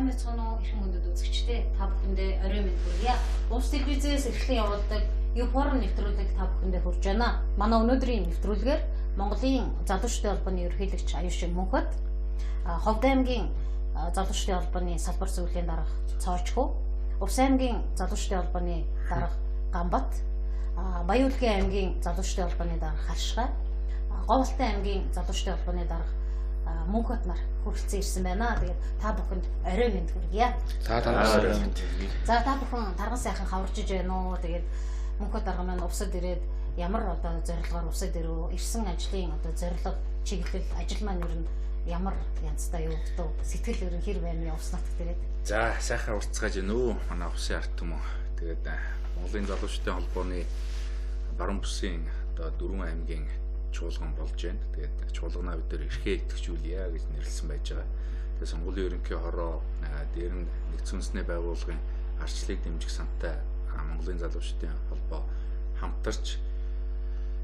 Сайн байцгаана уу эрхэм хүндэт үзэгчдээ, та бүхэндээ орой мэнд хүргье. Улс телевизээс эрхлэн явуулдаг YouPorn нэвтрүүлэг та бүхэндээ хүрж байна. Манай өнөөдрийн нэвтрүүлгээр Монголын залуучдын холбооны ерөнхийлөгч Аюушин Мөнхөд, Ховд аймгийн залуучдын холбооны салбар зөвлөлийн дарга Цоочхүү, Увс аймгийн залуучдын холбооны дарга Ганбат, Баян-Үлгийн аймгийн залуучдын холбооны дарга Харшгай, Говьалтай аймгийн залуучдын холбооны дарга Мөнхөд нар хүрэлцэн ирсэн байна. Тэгээд та бүхэнд орой мэнд хүргье. За та орой мэнд. За та бүхэн тарган сайхан хаваржиж байна уу? Тэгээд Мөнхөд дарга маань увсад ирээд ямар одоо зорилгоор увсад ирэв? Ирсэн ажлын одоо зорилго, чиглэл, ажил маань ер нь ямар янзтай явагдав? Сэтгэл ер нь хэр байна вэ увс нутагт ирээд? За сайхан уртцгааж байна уу? Манай увсын ард түмэн. Тэгээд Монголын залуучдын холбооны баруун бүсийн одоо 4 аймгийн чуулган болж байна. Тэгээд чуулганаа бид нэр эрхээ идэвхжүүлье гэж нэрлсэн байж байгаа. Тэгээд сонгуулийн ерөнхий хороо дээр нь нэгдсэн үндэсний байгууллагын арчлыг дэмжих сантай Монголын залуучдын холбоо хамтарч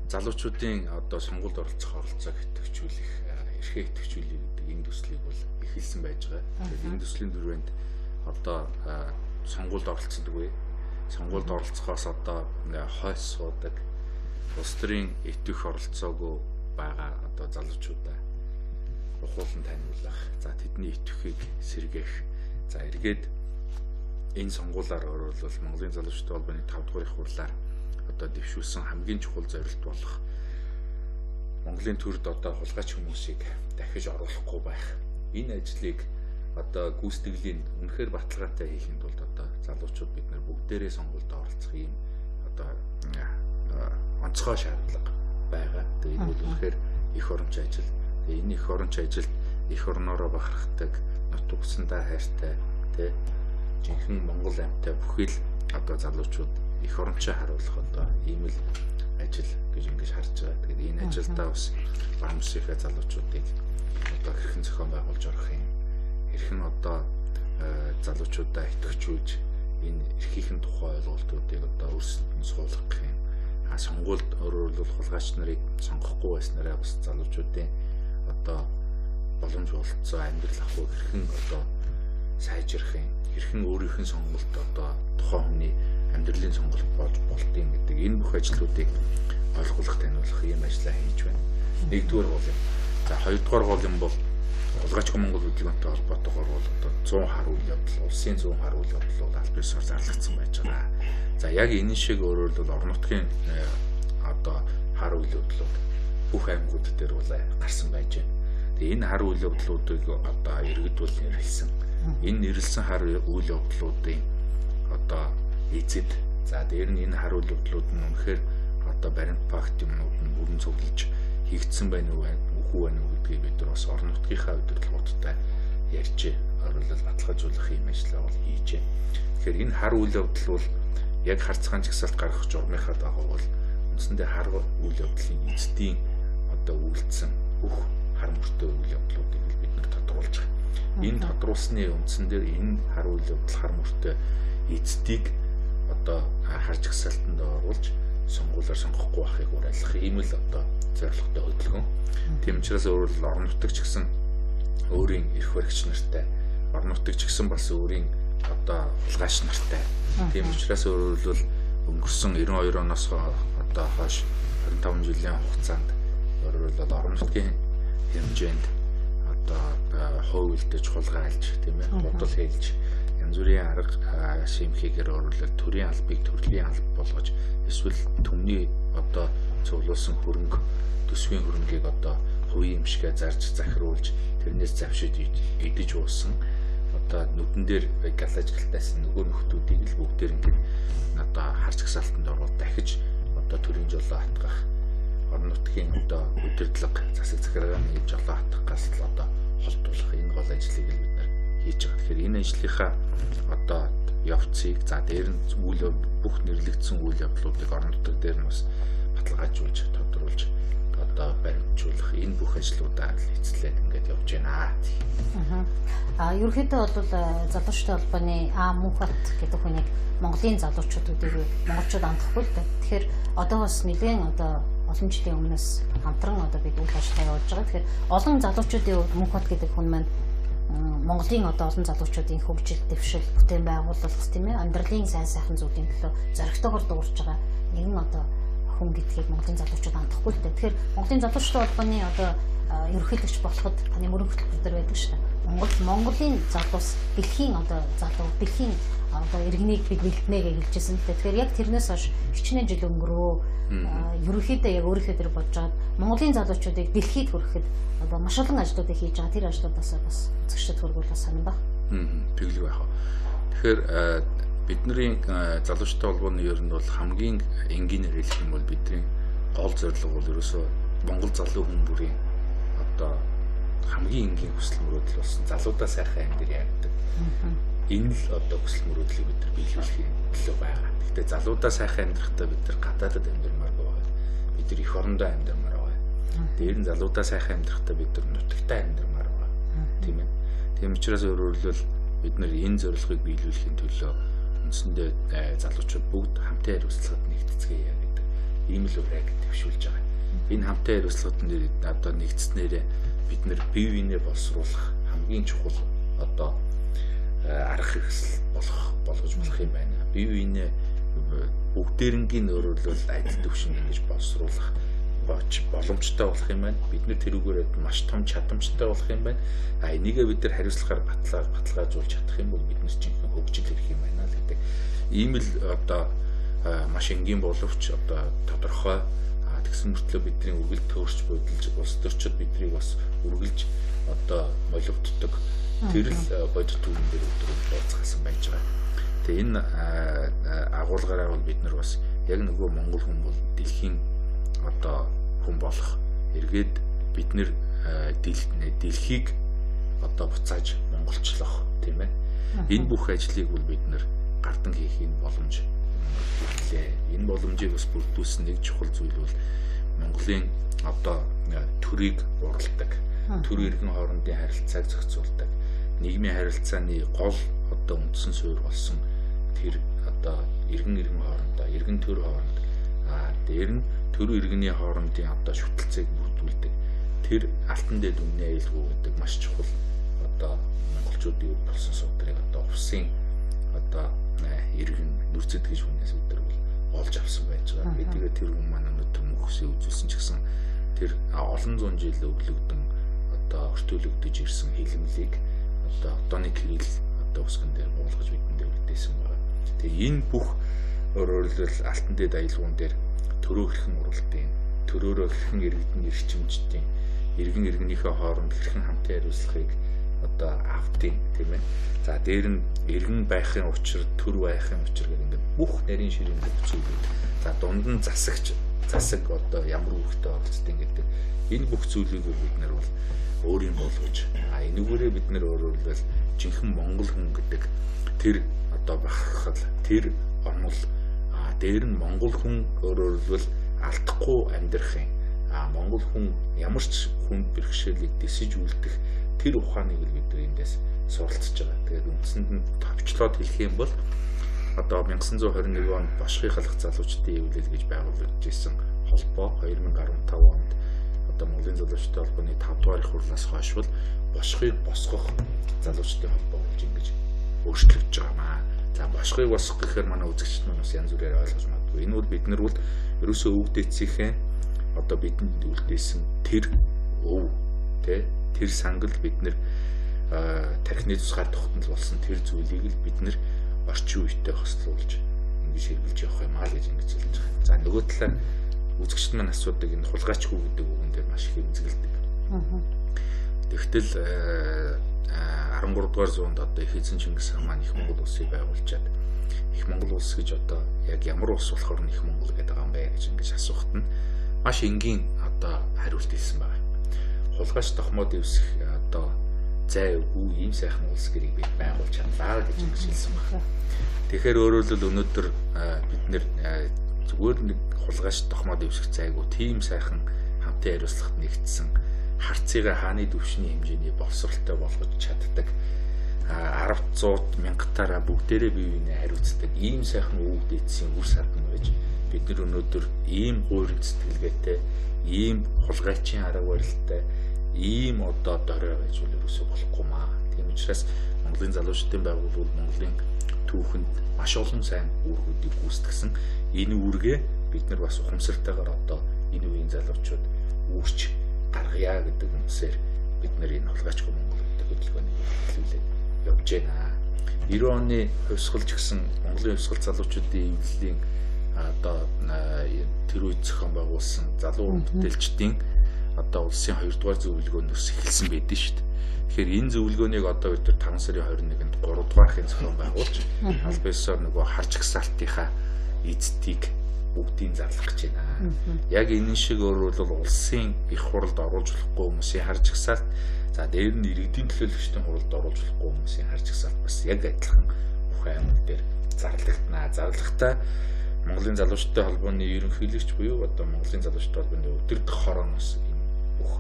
залуучуудын одоо сонгуульд оролцох оролцоог идэвхжүүлэх, эрхээ идэвхжүүлье гэдэг энэ төслийг бол эхэлсэн байж байгаа. Тэгээд энэ төслийн дөрвөнд одоо сонгуульд оролцдоггүй. Сонгуульд оролцохоос одоо хойс суудаг улс төрийн идэвх оролцоогүй байгаа одоо залуучуудаа ухуулан таниулах, за тэдний идэвхийг сэргээх, за эргээд энэ сонгуулиар өөрөлдвөл Монголын залуучдын холбооны 5 дугаар их хурлаар одоо дэвшүүлсэн хамгийн чухал зорилт болох Монголын төрд одоо хулгайч хүмүүсийг дахиж оруулахгүй байх. Энэ ажлыг одоо гүйцэтгэлийн үнэхээр баталгаатай хийхин тулд одоо залуучууд бид нар бүгдээрээ сонгуульд оролцох юм одоо онцгой шаардлага байгаа. Тэгээ энэ бол үнэхээр их оромч ажил. Тэгээ энэ их оромч ажилд их орноороо бахархдаг, нутаг усандаа хайртай, тэ жинхэнэ Монгол амьтай бүхий л одоо залуучууд их оромчоо харуулах одоо ийм л ажил гэж ингэж харж байгаа. Тэгээд энэ ажилдаа бас баруун бүсийнхээ залуучуудыг одоо хэрхэн зохион байгуулж орох юм, хэрхэн одоо залуучуудаа идэвхжүүлж энэ эрхийнхэн тухай ойлголтуудыг одоо өөрсдөд нь суулгах юм. А сонгуульд өөрөөр хэлбэл хулгайч нарыг сонгохгүй байснараа бас залуучуудын одоо боломж болцоо амьдрал ахуй хэрхэн одоо сайжрах юм, хэрхэн өөрийнх нь сонголт одоо тухайн хүний амьдралын сонголт болж болдгийм гэдэг энэ бүх ажлуудыг ойлгуулах, таниулах ийм ажлаа хийж байна. Нэгдүгээр гол юм. За хоёрдугаар гол юм бол хулгайчгүй Монгол хөдөлгөөнтэй холбоотойгоор бол одоо 100 хар үйл явдал, улсын 100 хар үйл явдал бол аль биесээр зарлагдсан байж байгаа. За яг энэ шиг өөрөөр хэлбэл орон нутгийн одоо хар үйл явдлууд бүх аймагуд дээр бол гарсан байж байна. Тэгээ энэ хар үйл явдлуудыг одоо иргэд бол нэрлсэн. Энэ нэрлсэн хар үйл явдлуудын одоо эзэд, за дээр нь энэ хар үйл явдлууд нь үнэхээр одоо баримт факт юмнууд нь бүрэн цуглаж хийгдсэн байна уу, үгүй байна уу гэдгийг бид нар бас орон нутгийнхаа удирдлагуудтай ярьж, оруулал баталгаажуулах юм ажлаа бол хийж байна. Тэгэхээр энэ хар үйл явдал бол яг харцгаан жагсаалт гаргах журмынхаа дагуу бол үндсэндээ хар үйл явдлын эцдийн одоо үйлдсэн бүх хар мөртөө үйл явдлуудыг бид нар тодруулж байгаа. Энэ тодруулсны үндсэн дээр энэ хар үйл явдал хар мөртөө эцдийг одоо хар жагсаалтанд оруулж сонгуулиар сонгохгүй байхыг уриалгах ийм л одоо зорилготой хөдөлгөөн. Тийм учраас өөрөөр орон нутаг ч гэсэн өөрийн эрх баригч нартай, орон нутаг ч гэсэн бас өөрийн одоо хулгайч нартай. Тийм учраас өөрөөр хэлбэл өнгөрсөн 92 оноос одоо хойш 25 жилийн хугацаанд өөрөөр хэлбэл орон нутгийн хэмжээнд одоо хувь үлдэж, хулгайлж, тийм ээ, худал хэлж, янз бүрийн арга шимхийгээр өөрөөр төрийн албыг төрлийн алба болгож, эсвэл түмний одоо цуглуулсан хөрөнгө, төсвийн хөрөнгийг одоо хувийн юмшгаа зарж захируулж, тэрнээс завшиж идэж уусан одоо нүдэн дээр галааж гэлтайсан нөгөө нөхдүүдийг л бүгдээр ингээд одоо хар жагсаалтанд оруулаад дахиж одоо төрийн жолоо хатгах, орон нутгийн одоо удирдлага, засаг захиргааны жолоо хатгах гас л одоо холдуулах энэ гол ажлыг л бид нар хийж байгаа. Тэгэхээр энэ ажлынхаа одоо явцыг, за дээр нь үйл бүх нэрлэгдсэн үйл явдлуудыг орон нутаг дээр нь бас баталгаажуулж, тодруулж одоо баримтжуулах энэ бүх ажлуудаа эцлээд ингээд явж байна. А ерөнхийдөө бол залуучдын холбооны Мөнхөд гэдэг хүнийг Монголын залуучууд өдөрөө монголчууд андахгүй л дээ. Тэгэхээр одоо бас нэлээд одоо олон жилийн өмнөөс хамтран одоо бид үйл ажиллагаа явуулж байгаа. Тэгэхээр олон залуучуудын хувьд Мөнхөд гэдэг хүн маань Монголын одоо олон залуучуудын хөгжил, дэвшил, бүтээн байгуулалт тийм ээ, амьдралын сайн сайхан зүйлийн төлөө зоригтойгоор дуурж байгаа нэгэн одоо хүн гэдгийг Монголын залуучууд андахгүй л дээ. Тэгэхээр Монголын залуучдын холбооны одоо ерөнхийлөгч болоход таны мөрөн хөтөлбөр дээр байдаг шүү дээ. Монголын залуус дэлхийн одоо залуу, дэлхийн одоо иргэнийг бид бэлтнэ гэж хэлжсэн л дээ. Тэгэхээр яг тэрнээс хойш хичнээн жил өнгөрөө ерөнхийдөө яг өөрийнхөө дээр бодож байгаад Монголын залуучуудыг дэлхийд хүрэхэд одоо маш олон ажлуудыг хийж байгаа. Тэр ажлуудаас бас үзэгчдэд хүргүүл бас сонирн баг. Тэглэг байх. Тэгэхээр бидний залуучдын холбооны ер нь бол хамгийн энгийнээр хэлэх юм бол бидний гол зорилго бол ерөөсөө Монгол залуу хүн бүрийн одоо хамгийн энгийн хүсэл мөрөөдөл болсон залуудаа сайхан амьдрья гэдэг. Энэ л одоо хүсэл мөрөөдлийг бид нар биелүүлэхийн төлөө байгаа. Гэхдээ залуудаа сайхан амьдрахдаа бид нар гадаадад амьдрмааргүй байгаа. Бид нар эх орондоо амьдрмаар байгаа. Дээр нь залуудаа сайхан амьдрахдаа бид нар нутагтаа амьдрмаар байгаа. Тийм ээ. Тийм учраас өөрөөр хэлбэл бид нар энэ зорилгыг биелүүлэхийн төлөө үндсэндээ залуучууд бүгд хамтын хариуцлагад нэгтцгээе гэдэг ийм л урайг дэвшүүлж байгаа. Энэ хамтын хариуцлагад нэр одоо нэгдснээрээ бид нар бие биенээ боловсруулах хамгийн чухал одоо арга хэрэгсэл болгож болох юм байна. Бие биенээ бүгдээрнгийн өөрөөр хэлбэл адил төвшин ингэж боловсруулах боломжтой болох юм байна. Бид нэр тэрүүгээр маш том чадамжтай болох юм байна. А энийгээ бид нар хариуцлагаар баталгаажуулж чадах юм бол биднес жинхэнэ хөгжил ирэх юм байна л гэдэг. Ийм л одоо маш энгийн боловч одоо тодорхой тэгсэн мөртлөө бидний үргэлж төөрч будилж улс төрчид биднийг бас үргэлж одоо моливддаг тэр л бодит түүхэн дээр өдөр байцгаасан байж байгаа. Тэгээ энэ агуулгаараа бол бид нар бас яг нөгөө монгол хүн бол дэлхийн одоо хүн болох эргээд бид нэр дэлхийг одоо буцааж монголчлох тийм ээ. Энэ бүх ажлыг бол бид нэр гардан хийх энэ боломж ирлээ. Энэ боломжийг бас бүрдүүлсэн нэг чухал зүйл бол Монголын одоо төрийг уралдаг, төр иргэн хоорондын харилцааг зохицуулдаг, нийгмийн харилцааны гол одоо үндсэн суурь болсон тэр одоо иргэн хоорондоо, иргэн төр хооронд, дээр нь төр иргэний хоорондын одоо шүтэлцээг бүрдүүлдэг. Тэр алтан дэд үнэ аюулгүй гэдэг маш чухал одоо монголчуудын өв болсон суудрыг одоо увсын одоо иргэн нүрцэд гэж хүнээс өдөр бол олж авсан байж байгаа. Би тэгээд тэр хүн маань өнөөдөр мөнхөсөө үзүүлсэн ч гэсэн тэр олон зуун жил өглөгдөн одоо өртөөлөгдөж ирсэн хилэмлийг одоо одооны кирилл одоо үсгэн дээр буулгаж бидэнд үлдээсэн байгаа. Тэгээ энэ бүх өөрөөр хэлбэл алтан дэд аялгуун дээр төрөө хэрхэн уралдیں۔ Төрөөрөө хэрхэн иргэдэн эрчимжтیں۔ Иргэн иргэнийхээ хооронд хэрхэн хамтын хариуцлагыг одоо авдیں، тийм ээ. За дээр нь иргэн байхын учир, төр байхын учир гэх ингээд бүх нарийн ширийн бүх зүйлүүд. За дунд нь засагч, засаг одоо ямар үүрэгтэй оролцдог гэдэг энэ бүх зүйлийг бид нар бол өөрийн болгож, энүүгээрээ бид нар өөрөөр хэлбэл жинхэнэ монгол хүн гэдэг тэр одоо бахархал, тэр онол, дээр нь монгол хүн өөрөөр хэлбэл алдахгүй амьдрах юм. Монгол хүн ямар ч хүнд бэрхшээлийг дэсэж үлдэх тэр ухааныг л бид нар эндээс суралцж байгаа. Тэгээд үндсэнд нь товчлоод хэлэх юм бол одоо 1921 онд Бошгын халах залуучдын эвлэл гэж байгуулагдаж исэн холбоо 2015 онд одоо Монголын залуучдын холбооны 5 дугаар их хурлаас хойш бол Бошгыг босгох залуучдын холбоо болж ингэж өөрчлөгдөж байгаа маа. За бошгыг босгох гэхээр манай үзэгчд маань бас янз бүрээр ойлгож магадгүй. Энэ бол бид нар бол ерөөсөө өвөг дээдсийнхээ одоо бидэнд үлдээсэн тэр өв тэ тэр сангал бид нэр тархины тусгаар тогтнол болсон тэр зүйлийг л бид нэр орчин үетэй хослуулж ингэж хэрэгжилж явах юм аа л гэж ингэж хэлж байгаа. За нөгөө талаар үзэгчд маань асуудаг энэ хулгайчгүй гэдэг үгэн дээр маш их эмзэгэлдэг. Тэгтэл 13 дугаар зуунд одоо их эзэн Чингис хаан маань их Монгол улсыг байгуулчаад их Монгол улс гэж одоо яг ямар улс болохоор нь их Монгол гэдэг байгаа юм бэ гэж ингэж асуухад нь маш энгийн одоо хариулт хэлсэн байна. Хулгайч тохмоод эвсэх одоо зай үгүй ийм сайхан улс гэрийг бид байгуулж чадлаа гэж ингэж хэлсэн байна. Тэгэхээр өөрөөр хэлбэл өнөөдөр бид нэр зүгээр нэг хулгайч тохмоод эвсэх зайгүй тийм сайхан хамтын хариуцлагад нэгдсэн харцыгаа хааны түвшний хэмжээний боловсралтай болгож чаддаг 10 100 мянгатаараа бүгдээрээ бие биенээ хариуцдаг ийм сайхан өвөг дээдсийн үр садан байж бид нар өнөөдөр ийм гуйрын сэтгэлгээтэй, ийм хулгайчийн арга барилтай, ийм одоо дорой байж бол ерөөсөө болохгүй маа. учраас Монголын залуучдын байгууллага Монголын түүхэнд маш олон сайн үүргүүдийг гүйцэтгсэн. Энэ үүргээ бид нар бас ухамсартайгаар одоо энэ үеийн залуучууд үүрч гаргая гэдэг үндсээр бид нар энэ хулгайчгүй Монгол гэдэг хөдөлгөөнийг эхлүүлээд явж байна. 90 оны хувьсгалч гэсэн Монголын хувьсгал залуучуудын эвлэлийн одоо тэр үед зохион байгуулсан залуу бүтээлчдийн одоо улсын 2 дугаар зөвлөгөөнөөс эхэлсэн байдэн шүү дээ. Тэгэхээр энэ зөвлөгөөнийг одоо бид нар 5 сарын 21-нд 3 дугаархын зохион байгуулж аль биесээр нөгөө харж гсаалтынхаа эзэдийг бүгдийг зарлах гэж байна. Яг энэ шиг өөрөөр бол улсын их хурлд оруулж болохгүй хүмүүсийн харж гсаалт, за дээр нь иргэдийн төлөөлөгчдийн хурлд оруулж болохгүй хүмүүсийн харж гсаалт бас яг адилхан бүх аймаг дээр зарлагдана. Зарлахтаа Монголын залуучдын холбооны ерөнхийлөгч буюу одоо Монголын залуучдын холбооны удирдах хорооноос энэ бүх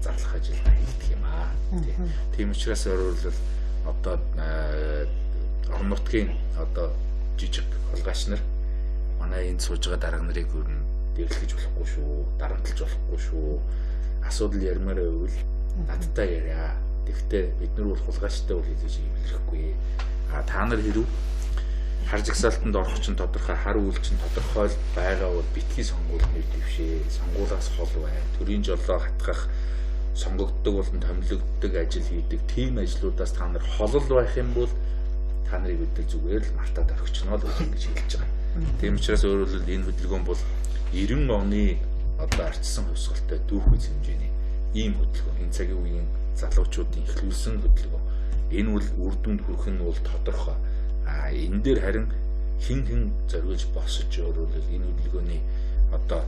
зарлах ажилд хийгдэх юм аа. Тийм учраас өөрөөр одоо орон нутгийн одоо жижиг хулгайч нар манай энд сууж байгаа дарга нарыг өөр нь дэвлэхэж болохгүй шүү, дарамтлаж болохгүй шүү. Асуудал ярмаар байвал надтай яриа. Тэгэхдээ бид нар бол хулгайчтай бол хийж эвлэрэхгүй. А та нар хэрв хар жагсаалтанд орох чинь тодорхой, хар үйл чинь тодорхой байгаа бол битгий сонгуульд нэр дэвшээ. Сонгуулаас хол бай. Төрийн жолоо хатгах, сонгогддог болон томилогддог ажил хийдэг тийм ажлуудаас та нар холол байх юм бол та нарыг бид нар зүгээр л мартаад орхичихно л гэж ингэж хэлж байгаа. Тийм учраас өөрөөр хэлбэл энэ хөдөлгөөн бол 90 оны одоо арчсан хувьсгалтай дүүхүйц хэмжээний ийм хөдөлгөөн. Энэ цагийн үеийн залуучуудын эхлүүлсэн хөдөлгөөн. Энэ бол үр дүнд хүрэх нь бол тодорхой. А энэ дээр харин хин хин зориулж босож өөрөөр хэлбэл энэ хөдөлгөөний одоо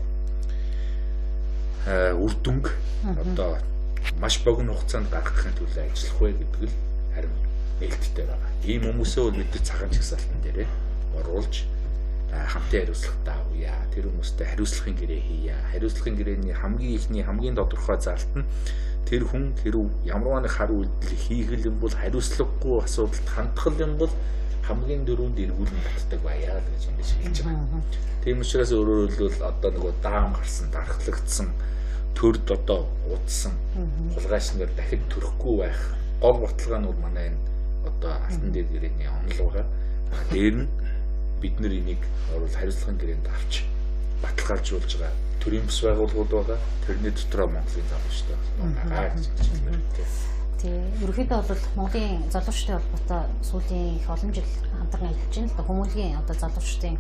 үр дүнг одоо маш богино хугацаанд гаргахын төлөө ажиллах вэ гэдэг л харин нээлттэй байгаа. Ийм хүмүүсээ бол бид нар цагаан жагсаалтан дээрээ оруулж хамтын хариуцлагатай авъя. Тэр хүмүүстэй хариуцлагын гэрээ хийе. Хариуцлагын гэрээний хамгийн ихний хамгийн тодорхой заалт нь тэр хүн хэрв ямар нэг хар үйлдэл хийх юм бол хариуцлагагүй асуудалд хандах юм бол хамгийн дөрөнд эргүүлэн татдаг байя гэж ингэж хэлж байгаа. Тийм учраас өөрөөр хэлбэл одоо нөгөө даам гарсан, дархлагдсан, төрд одоо удсан хулгайч нар дахид төрөхгүй байх гол баталгаа нь бол манай энэ одоо алтан дээр гэрээний онол байгаа. Дээр нь бид нар энийг оруул хариуцлагын гэрээнд авч баталгаажуулж байгаа төрийн бус байгууллагууд байгаа. Тэрний дотроо Монголын залуучтай байгаа гэж хэлмээр байна. Тий, ерөнхийдөө бол Монголын залуучдын холбоотой сүүлийн их олон жил хамтран ажиллаж байна л да. Хүмүүлгийн одоо залуучдын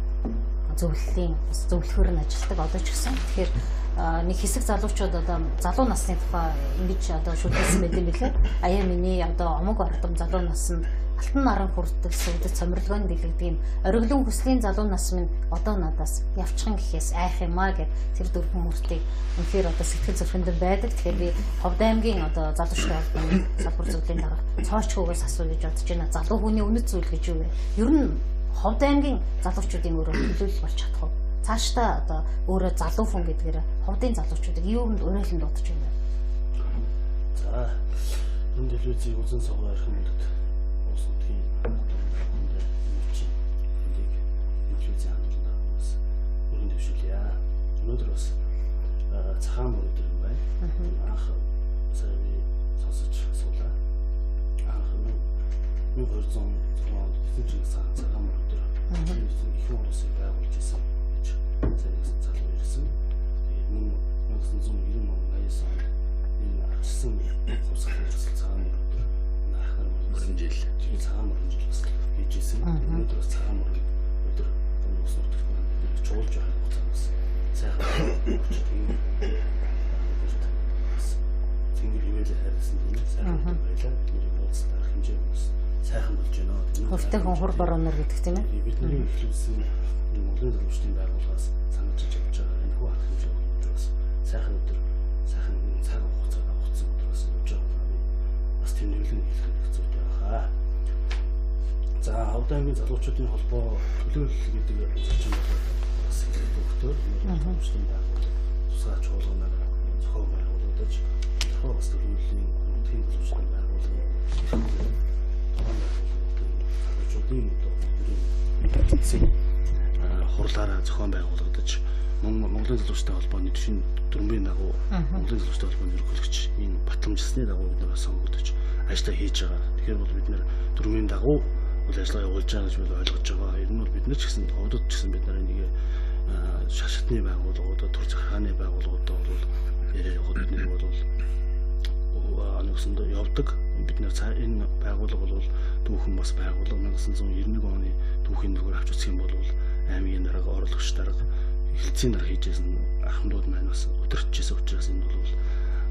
зөвлөлийн бас зөвлөхөөр нь ажилладаг одоо ч гэсэн. Тэгэхээр нэг хэсэг залуучууд одоо залуу насны тухай ингэж одоо шүлгэлсэн байт юм билээ. Аяа миний одоо омог ордом залуу наснд алтан наран хүрдэг сүгдэт сомирлогоон дэлгдэг юм ориглон хүслийн залуу нас минь одоо надаас явчихын гэхээс айх юм аа гэх тэр дөрвөн мөртийг үнэхээр одоо сэтгэл зүрхэнд байдаг. Тэгэхээр би Ховд аймгийн одоо залуучдын холбооны салбар зөвлөлийн дарга цоочгүйгээс асуу гэж бодож байна. Залуу хүний үнэт зүйл гэж юу вэ? Ер нь Ховд аймгийн залуучуудын өөрөө төлөөлөл болж чадах уу? Цаашдаа одоо өөрөө залуу хүн гэдгээр Ховдын залуучуудыг юунд уриалан дуудаж байна вэ? За, энэ телевизийг үзэн суугаа ирэх хүмүүст улс нутгийн хүндээ нэмчин эндийг телевизийн хандуулна бас өргөн дэвшүүлье. Өнөөдөр бас цагаан мөр өдөр юм байна. Анх сая би сонсож суулаа. Анх 1206 онд эзэн цагаан мөр өдөр их улсыг байгуулж исэн гэж сая нэг залуу ирсэн. Тэгээд мөн 1990 он 89 онд энэ арчсан хувьсгалын цагаан мөр өдөр ахнар мөрөн жил. Тэгээд цагаан мөрөн жил бас хийж исэн. Өнөөдөр бас цагаан мөрөн өдөр улс нутагт бид чуулж байгаа хугацаанд бас сайхан өгч тийм бас цэнгэр хэмээлээ хайрласан тийм сайхан өдөр байлаа. Бидний уулзалт арга хэмжээ бас сайхан болж байна. Хувьтай хүн хур баруунаар гэдэг тийм ээ. Бидний эхлүүлсэн Монголын залуучдын байгууллагаас санаачилж явж байгаа энэ хүү арга хэмжээ өнөөдөр бас сайхан өдөр сайхан цаг хугацаанд авахсан өдөр бас явж байгаа. Би бас тэмдэглэн хэлэх хэрэгцээтэй байхаа. За, Ховд аймгийн залуучуудын холбоо төлөөлөл гэдэг зочин болоод бас хэлэх өгтөр залуучдын байгууллага тусгай чуулганаар зохион байгуулагдаж тодорхой бас төлөөллийн нутгийн залуучдын байгууллагын тогоон байгууллагын залуучуудын одоо эцсийн хурлаараа зохион байгуулагдаж Монголын залуучдын холбооны шинэ дүрмийн дагуу Монголын залуучдын холбооны ерөнхийлөгч энэ батламжсны дагуу бид нар сонгогдож ажиллаа хийж байгаа. Тэгэхээр бол бид нар дүрмийн дагуу үйл ажиллагаа явуулж байгаа гэж би ойлгож байгаа. Ер нь бол бид нар ч гэсэн овдод ч гэсэн бид нар энийг шашатны байгууллагуудаа, төр захиргааны байгууллагуудаа бол яриа явахад бид нар бол анагсанд явдаг. Бид нар энэ байгууллага бол түүхэн бас байгууллага 1991 оны түүхийн нүгээр авч үзэх юм бол аймгийн дарга, орлогч дарга, хэлтсийн дарга хийжсэн ахмадууд маань бас өдөрчжсэн учраас энэ бол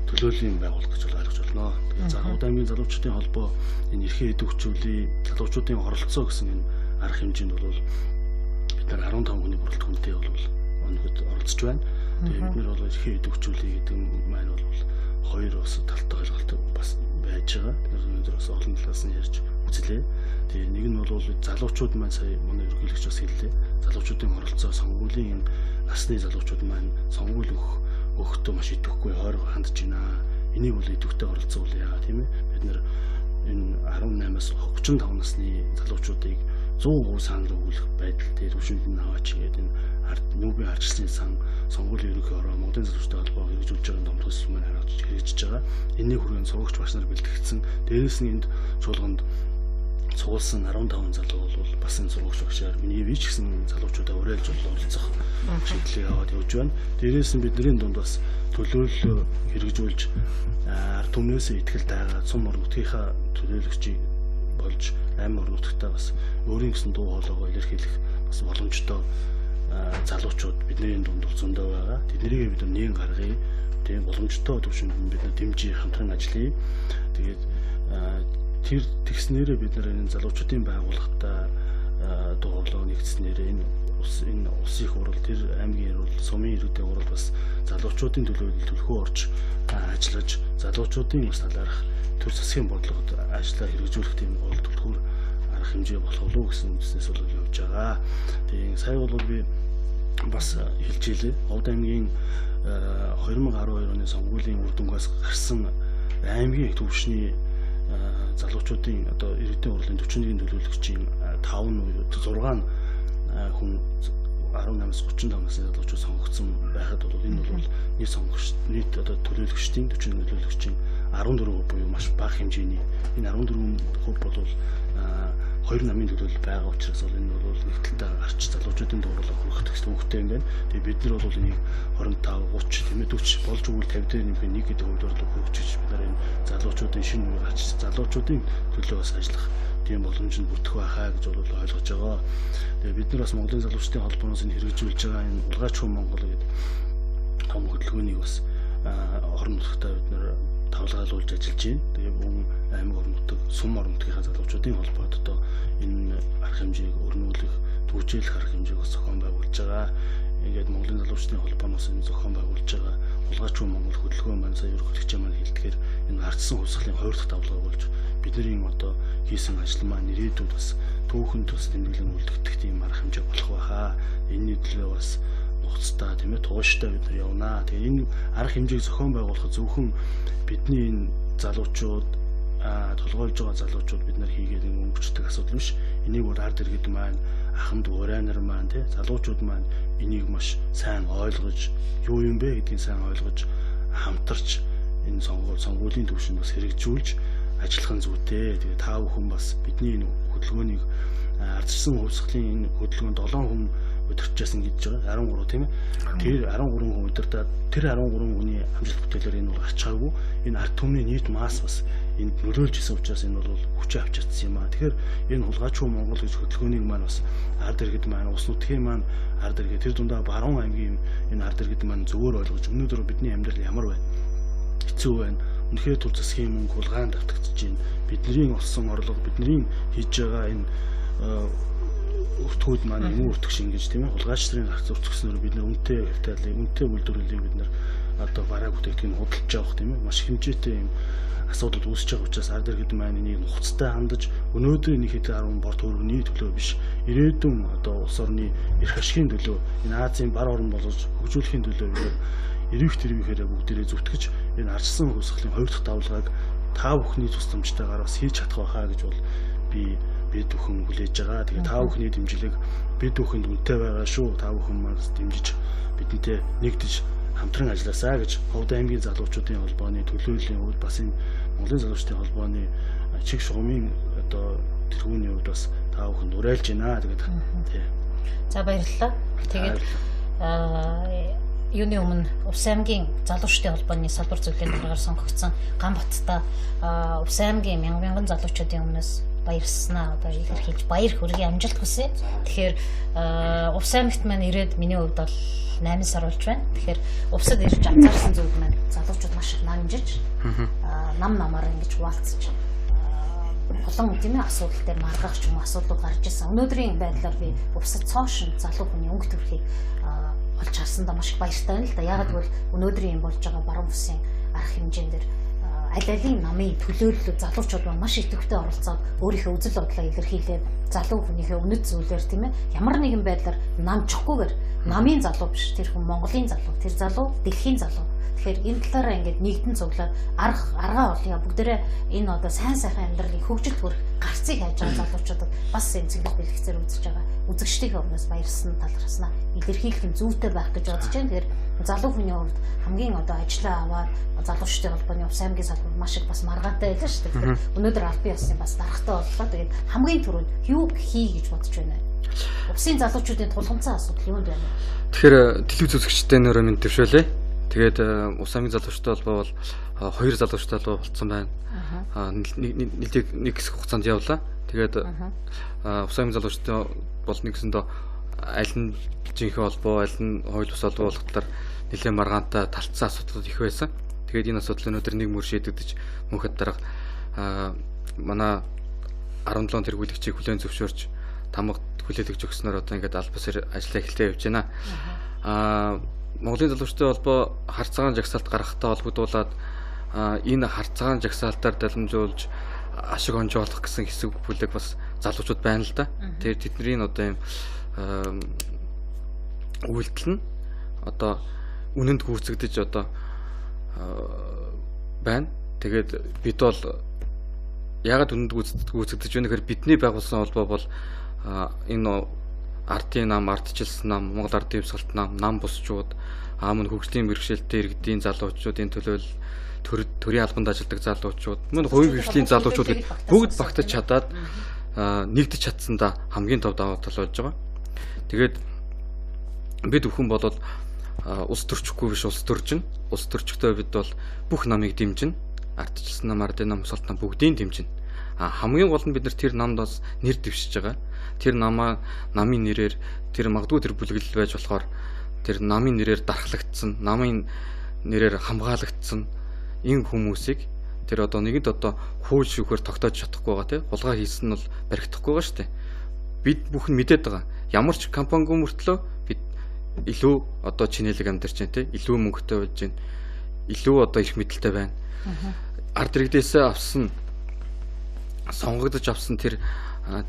төлөөллийн байгууллага гэж ойлгож байна. Тэгээд за Овд аймгийн залуучдын холбоо энэ эрхээ идэвхжүүлээ, залуучуудын оролцоо гэсэн энэ арга хэмжээнд бол бид нар 15 хүний бүрэлдэхүүнтэй бол өнөхөд оролцож байна. Тэгээд бид нар бол эрхээ идэвхжүүлээ гэдэг маань бол хоёр бас талтай ойлголт бас байж байгаа. Бид нар өнөөдөр бас олон талаас нь ярьж үзлээ. Тэгээ нэг нь бол залуучууд маань сая манай ерөнхийлөгч бас хэллээ. Залуучуудын оролцоо, сонгуулийн энэ насны залуучууд маань сонгуул өгөхдөө маш идэвхгүй хойрого хандж байна. Энийг бол идэвхтэй оролцуулъя, тийм ээ. Бид нар энэ 18-аас 35 насны залуучуудыг 100% санал өгөх байдал дээр түвшинд нь аваач гэдэг энэ ард нүүбийн ардчлалын сан сонгуулийн ерөнхий ороо Монголын залуучдын холбоо хэрэгжүүлж байгаа томдгос маань харагдаж хэрэгжиж байгаа. Энэний хүрээнд сурагч багш нар бэлтгэгдсэн. Дээрээс нь энд чуулганд цугулсан 15 залуу бол бас энэ сурагч багшаар миний би ч гэсэн залуучуудаа уриалж оролцох шийдлийг аваад явж байна. Дээрээс нь бидний дунд бас төлөөлөл хэрэгжүүлж ард түмнээс итгэл дайгаа цум орон нутгийнхаа төлөөлөгчийг болж аймаг орон нутгтаа бас өөрийн гэсэн дуу хоолойгоо илэрхийлэх бас боломжтой залуучууд бидний дунд бол зөндөө байгаа. Тэднийг бид нар нээн гаргая. Тийм боломжтой төвшөнд бид нар дэмжиж хамтран ажиллая. Тэгээд тэр тэгснээрээ бид нар энэ залуучуудын байгууллагатай дуу хоолой нэгдснээрээ энэ улсын их хурал, тэр аймгийн хурал, сумын иргэдийн хурал бас залуучуудын төлөө төлхөө орж ажиллаж залуучуудын бас талаарх төр засгийн бодлогод ажлаа хэрэгжүүлэх тийм гол түлхүүр арга хэмжээ болох уу гэсэн үндснээс бол явж байгаа. Тэгээ сая бол би бас хэлж илээ. Овд аймгийн 2012 оны сонгуулийн үр дүнгээс гарсан аймгийн төвшний залуучуудын одоо иргэдийн хурлын 41 төлөөлөгчийн 5 нь 6 нь хүн 18-аас 35 насны залуучууд сонгогдсон байхад бол энэ бол нийт сонгогч нийт одоо төлөөлөгчдийн 41 төлөөлөгчийн 14% буюу маш бага хэмжээний энэ 14% бол хоёр намын төлөөлөл байгаа учраас бол энэ бол нэг талдаа гарч залуучуудын дуурлага хүргэх төвхтэй юм байна. Тэгээ бид нар бол энийг 25, 30, тийм ээ 40 болж өгвөл 50 дээр нэмэх нэг гэдэг хувьд бол хүргэж бид нар энэ залуучуудын шинэ үе гарч залуучуудын төлөө бас ажиллах тийм боломж нь бүрдэх байхаа гэж бол ойлгож байгаа. Тэгээ бид нар бас Монголын залуучдын холбооноос энэ хэрэгжүүлж байгаа энэ Улгаач хүн Монгол гэдэг том хөдөлгөөнийг бас орон нутгтаа бид нар тавлгаалуулж ажиллаж байна. Тэгээ мөн аймаг орон нутаг, сум орон нутгийнхаа залуучуудын холбоод одоо энэ арга хэмжээг өрнүүлэх, түгжээлэх арга хэмжээг бас зохион байгуулж байгаа. Ингээд Монголын залуучдын холбооноос энэ зохион байгуулж байгаа Улгаач хүн Монгол хөдөлгөөн маань сая ерөнхийлөгч маань хэлдгээр энэ ардсан хувьсгалын хоёр дахь давлгаа болж бидний одоо хийсэн ажил маань ирээдүйд бас түүхэнд бас тэмдэглэн үлдэгдэх тийм арга хэмжээ болох байхаа. Энэний төлөө бас нухацтай тийм ээ тууштай бид нар явнаа. Тэгээ энэ арга хэмжээг зохион байгуулахад зөвхөн бидний энэ залуучууд толгойлж байгаа залуучууд бид нар хийгээд өнгөрчдөг асуудал биш. Энийг бол ард иргэд маань, ахмад урайнар маань тий залуучууд маань энийг маш сайн ойлгож, юу юм бэ гэдгийг сайн ойлгож хамтарч энэ сонгуулийн түвшинд бас хэрэгжүүлж ажиллах нь зүйтэй. Тэгээ та бүхэн бас бидний энэ хөдөлгөөнийг ардчсан хувьсгалын энэ хөдөлгөөнд 7 хүн удирчээсэн гэж байгаа. 13 тийм ээ. Тэр 13 хүн удирдаад тэр 13 хүний амжилт бүтээлээр энэ бол гарчгаагүй. Энэ ард түмний нийт масс бас энд нөлөөлж исэн учраас энэ бол хүчээ авч чадсан юм аа. Тэгэхээр энэ Хулгайч хүн Монгол гэж хөдөлгөөнийг маань бас ард иргэд маань, улс нутгийн маань ард иргэд тэр дундаа баруун аймгийн энэ ард иргэд маань зөвөр ойлгож өнөөдөр бидний амьдрал ямар байна? Хэцүү байна. Үнэхээр төр засгийн мөнгө хулгайнд автагдаж байна. Бидний олсон орлого, бидний хийж байгаа энэ өртгүүд маань юм өртөг шингэж тийм ээ хулгайч нарын гарц өртгснөөр бид нар үнэтэй капиталыг, үнэтэй үйлдвэрлэлийг бид нар одоо бараа бүтээгдэхүүн худалдаж авах тийм ээ маш хэмжээтэй юм асуудал үүсэж байгаа учраас ард иргэд маань энийг нухацтай хандаж өнөөдрийн нэг хэд 10 бор төгрөгийн төлөө биш ирээдүйн одоо улс орны эрх ашигын төлөө энэ Азийн бар орн болгож хөгжүүлэхийн төлөө бид эрвих тэрвийнхээрээ бүгдээрээ зүтгэж энэ ардчсан хувьсгалын хоёр дахь давлгааг та бүхний тусламжтайгаар бас хийж чадах байхаа гэж бол би бид бүхэн хүлээж байгаа. Тэгээ та бүхний дэмжлэг бид бүхэнд үнэтэй байгаа шүү. Та бүхэн маань дэмжиж бидэнтэй нэгдэж хамтран ажилласаа гэж Ховд аймгийн залуучуудын холбооны төлөөллийн хувьд бас энэ Монголын залуучдын холбооны чиг шугамын одоо тэргүүний хувьд бас та бүхэнд уриалж байна. Тэгээд тий. За баярлалаа. Тэгээд юуны өмнө Увс аймгийн залуучдын холбооны салбар зөвлөлийн даргаар сонгогдсон Ганбаттай Увс аймгийн мянган залуучуудын өмнөөс баярснаа одоо илэрхийлж баяр хүргэе, амжилт хүсье. Тэгэхээр Увс аймагт маань ирээд миний хувьд бол 8 сар болж байна. Тэгэхээр Увсад ирж анзаарсан зүйл маань залуучууд маш их намжиж нам намаар ингэж хуваалцаж олон тийм асуудал дээр маргах ч юм уу асуудлууд гарч ирсэн. Өнөөдрийн байдлаар би Увсад цоошин залуу хүний өнгө төрхийг олж харсандаа маш их баяртай байна л да. Яагаад гэвэл өнөөдрийн юм болж байгаа баруун бүсийн арга хэмжээн дээр аль алийн намын төлөөлөл залуучууд маань маш идэвхтэй оролцоод өөрийнхөө үзэл бодлоо илэрхийлээд залуу хүнийхээ үнэт зүйлээр тийм ямар нэгэн байдлаар намчихгүйгээр намын залуу биш, тэр хүн Монголын залуу, тэр залуу дэлхийн залуу. Тэгэхээр энэ талаараа ингээд нэгдэн цуглаад аргаа олъё. Бүгдээрээ энэ одоо сайн сайхан амьдралын хөгжилт хүрэх гарцыг хайж байгаа залуучуудад бас энэ цэглэг бэлгэцээр үзэж байгаа үзэгчдийнхээ өмнөөс баярсан талархснаа илэрхийлэх юм зүйтэй байх гэж бодож байна. Тэгэхээр залуу хүний хувьд хамгийн одоо ажлаа аваад залуучдын холбооны Увс аймгийн салбар маш их бас маргаантай байлаа шүү дээ. Тэгэхээр өнөөдөр албан ёсны бас даргатай боллоо. Тэгээд хамгийн түрүүнд юу хий гэж бодож байна вэ? Увсын залуучуудын тулгамдсан асуудал юунд байна вэ? Тэгэхээр телевиз үзэгчдээ нөрөө минь төвшөөлээ. Тэгээд Увс аймгийн залуучдын холбоо бол хоёр залуучдын холбоо болцсон байна. Нэг нэг хэсэг хугацаанд явлаа. Тэгээд Увс аймгийн залуучдын бол нэгсэндээ аль нь жинхэнэ холбоо, аль нь хууль бус холбоо болох талаар нэлээд маргаантай талцсан асуудлууд их байсан. Тэгээд энэ асуудал өнөөдөр нэг мөр шийдэгдэж мөнхөд дарга манай 17 тэргүүлэгчийг хүлээн зөвшөөрч тамга хүлээлгэж өгснөөр одоо ингээд аль бусаар ажиллаа эхэлтэй явж байна. Монголын залуучдын холбоо хар цагаан жагсаалт гаргахтаа холбогдуулаад энэ хар цагаан жагсаалтаар даламжуулж ашиг онжоолох гэсэн хэсэг бүлэг бас залуучууд байна л да. Тэгэхээр тэдний одоо юм үйлдэл нь одоо үнэнд гүйцэгдэж одоо байна. Тэгээд бид бол яагаад үнэнд гүйцэгдэж байна гэхээр бидний байгуулсан холбоо бол энэ ардын нам, ардчилсан нам, Монгол ардын хувьсгалт нам, нам бусчууд, мөн хөгжлийн бэрхшээлтэй иргэдийн залуучуудын төлөөлөл, төрийн албанд ажилладаг залуучууд, мөн хувийн хөгжлийн залуучууд гэд бүгд багтаж чадаад нэгдэж чадсандаа хамгийн том давуу тал болж байгаа. Тэгээд бид бүхэн бол улс төрчихгүй биш, улс төржин. Улс төрчтэй бид бол бүх намыг дэмжинэ. Ардчилсан нам, ардын нам, хувьсгалт нам бүгдийг дэмжинэ. Хамгийн гол нь бид нар тэр намд бас нэр дэвшиж байгаа. Тэр намаа намын нэрээр тэр магадгүй тэр бүлэглэл байж болохоор тэр намын нэрээр дархлагдсан, намын нэрээр хамгаалагдсан энэ хүмүүсийг тэр одоо нэгэнт одоо хууль шүүхээр тогтоож чадахгүй байгаа тий. Хулгай хийсэн нь бол баригдахгүй байгаа шүү дээ. Бид бүхэн мэдээд байгаа. Ямар ч компанигүй мөртлөө бид илүү одоо чинэлэг амьдарч байна тий. Илүү мөнгөтэй болж байна. Илүү одоо эрх мэдэлтэй байна. Ард иргэдээсээ авсан сонгогдож авсан тэр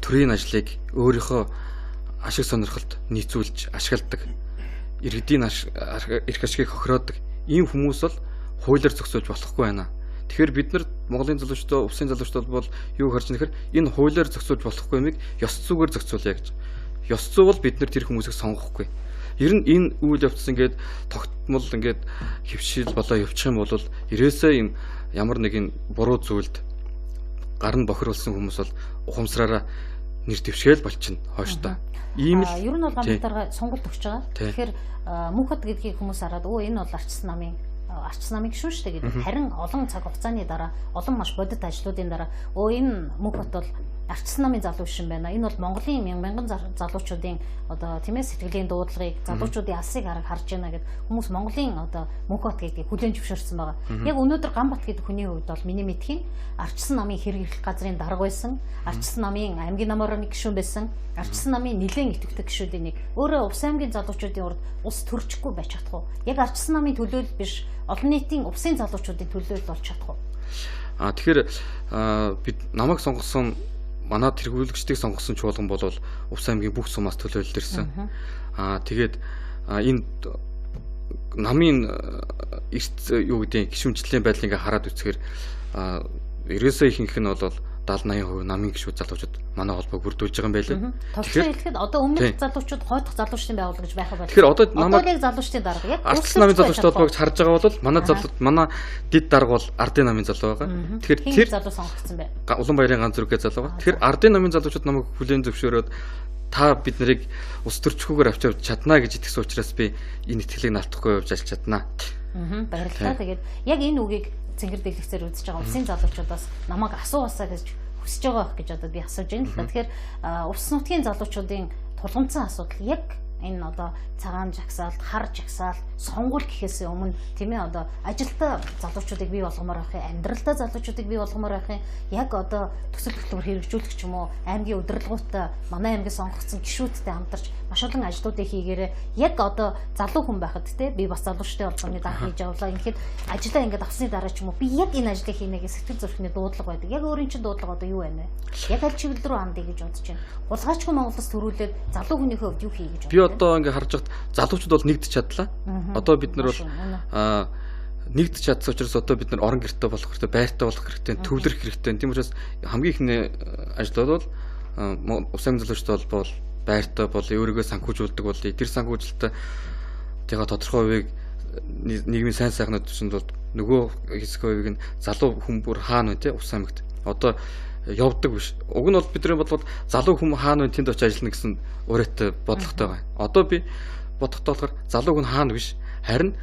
төрийн ажлыг өөрийнхөө ашиг сонирхолд нийцүүлж ашигладаг, иргэдийн эрх ашигыг хохироодог ийм хүмүүс бол хуулиар зохицуулж болохгүй байна. Тэгэхээр бид нар Монголын залуучдаа, Увсын залуучдаа бол юу харж байгаа нэхэр энэ хуулиар зохицуулж болохгүй юмыг ёс зүйгээр зохицуулъя гэж. Ёс зүй бол бид нар тэр хүмүүсийг сонгохгүй. Ер нь энэ үйл явц ингээд тогтмол ингээд хөвшил болоо явчих юм бол ерөөсөө юм ямар нэгэн буруу зүйлд гар нь бохируулсан хүмүүс бол ухамсараараа нэр дэвшгээл болчихно хойштоо. Ийм л ер нь бол Ганбатарга сонголт өгч байгаа. Тэгэхээр Мөнхөд гэдгийг хүмүүс хараад өө энэ бол арчсан намын гишүүн шүү дээ гэдэг. Харин олон цаг хугацааны дараа, олон маш бодит ажлуудын дараа өө энэ Мөнхөд бол арчсан намын залуу биш юм байна. Энэ бол Монголын мянган залуучуудын одоо тийм сэтгэлийн дуудлагыг, залуучуудын алсыг харж байна гэд хүмүүс Монголын одоо Мөнхөт гэдгийг хүлээн зөвшөөрсөн байгаа. Яг өнөөдөр Ганбат гэдэг хүний хувьд бол миний мэдхийн арчсан намын хэрэг эрхлэх газрын дарга байсан, арчсан намын аймгийн намаар нэг гишүүн байсан, арчсан намын нэлээд идэвхтэй гишүүдийн нэг. Өөрөө Увс аймгийн залуучуудын урд улс төрчихгүй байж чадах уу? Яг арчсан намын төлөөлөл биш, олон нийтийн Увсын залуучуудын төлөөлөл болж чадах уу? Тэгэхээр бид намайг сонгосон манай тэргүүлэгчдийг сонгосон чуулган бол Увс аймгийн бүх сумаас төлөөлөл ирсэн. Тэгээд энэ намын эрт юу гэдэг гишүүнчлэлийн байдлыг ингээ хараад үзэхээр ерөөсөө ихэнх нь бол 70 80% намын гишүүд залуучууд манай холбоог бүрдүүлж байгаа юм байлээ. Тэгэхээр хэлэхэд одоо өмнөх залуучууд хойдох залуучдын байгууллага гэж байх байна. Тэгэхээр одоо намайг яг залуучдын дарга яг ардчилсан намын залуучдын холбоог харж байгаа бол манай залууд манай дид дарга бол ардын намын залуу байгаа. Тэгэхээр тэр залуу сонгогдсон бай. Улаанбаярын ганц зүрхээ залуу байгаа. Тэгэхээр ардын намын залуучууд намайг хүлээн зөвшөөрөөд та бид нарыг улс төрчхүүгээр авч явж чадна гэж итгэсэн учраас би энэ итгэлийг налдахгүй явж ажиллаж чадна. Баярлалаа. Тэгээд яг энэ үгийг цэнгэр дэлгэцээр үзэж байгаа улсын залуучуудаас намайг асуугаасаа гэж хүсэж байгаа байх гэж одоо би асууж байна л да. Тэгэхээр улс нутгийн залуучуудын тулгамдсан асуудал яг энэ одоо цагаан жагсаалт, хар жагсаалт, сонгуул гэхээс өмнө тийм ээ одоо ажилтаа залуучуудыг бий болгомоор байх юм, амьдралдаа залуучуудыг бий болгомоор байх юм. Яг одоо төсөл хөтөлбөр хэрэгжүүлэх ч юм уу, аймгийн удирдлагуудтай манай аймгийн сонгогдсон гишүүдтэй хамтарч маш олон ажлуудыг хийгээрээ яг одоо залуу хүн байхад те би бас залуучдын холбооны дарга хийж явлаа. Ингээд ажлаа ингээд авсны дараа ч юм уу би яг энэ ажлыг хийнэ гэж сэтгэл зүрхний дуудлага байдаг. Яг өөрийн чинь дуудлага одоо юу байна вэ? Яг аль чиглэл рүү хандъя гэж бодож байна. Хулгайчгүй Монголоос төрүүлээд залуу хүнийхээ хувьд юу хий гэж бодож байна? Би одоо ингээ харж байхад залуучууд бол нэгдэж чадлаа. Одоо бид нар бол нэгдэж чадсан учраас одоо бид нар орон гэртээ болох хэрэгтэй, байртай болох хэрэгтэй, төвлөрөх хэрэгтэй. Тийм учраас хамгийн ихний ажил бол улсын залуучдын холбоо бол байртай бол өөрийгөө санхүүжүүлдэг болъё. Тэр санхүүжилтээ тэгээ тодорхой хувийг нийгмийн сайн сайхны түвшинд бол нөгөө хэсэг хувийг нь залуу хүн бүр хаана вэ те ус аймагт одоо явдаг биш. Уг нь бол бидний бодлоод залуу хүн хаана вэ тэнд очиж ажиллана гэсэн уриатай бодлоготой байгаа. Одоо би бодохдоо болохоор залуу хүн хаана биш. Харин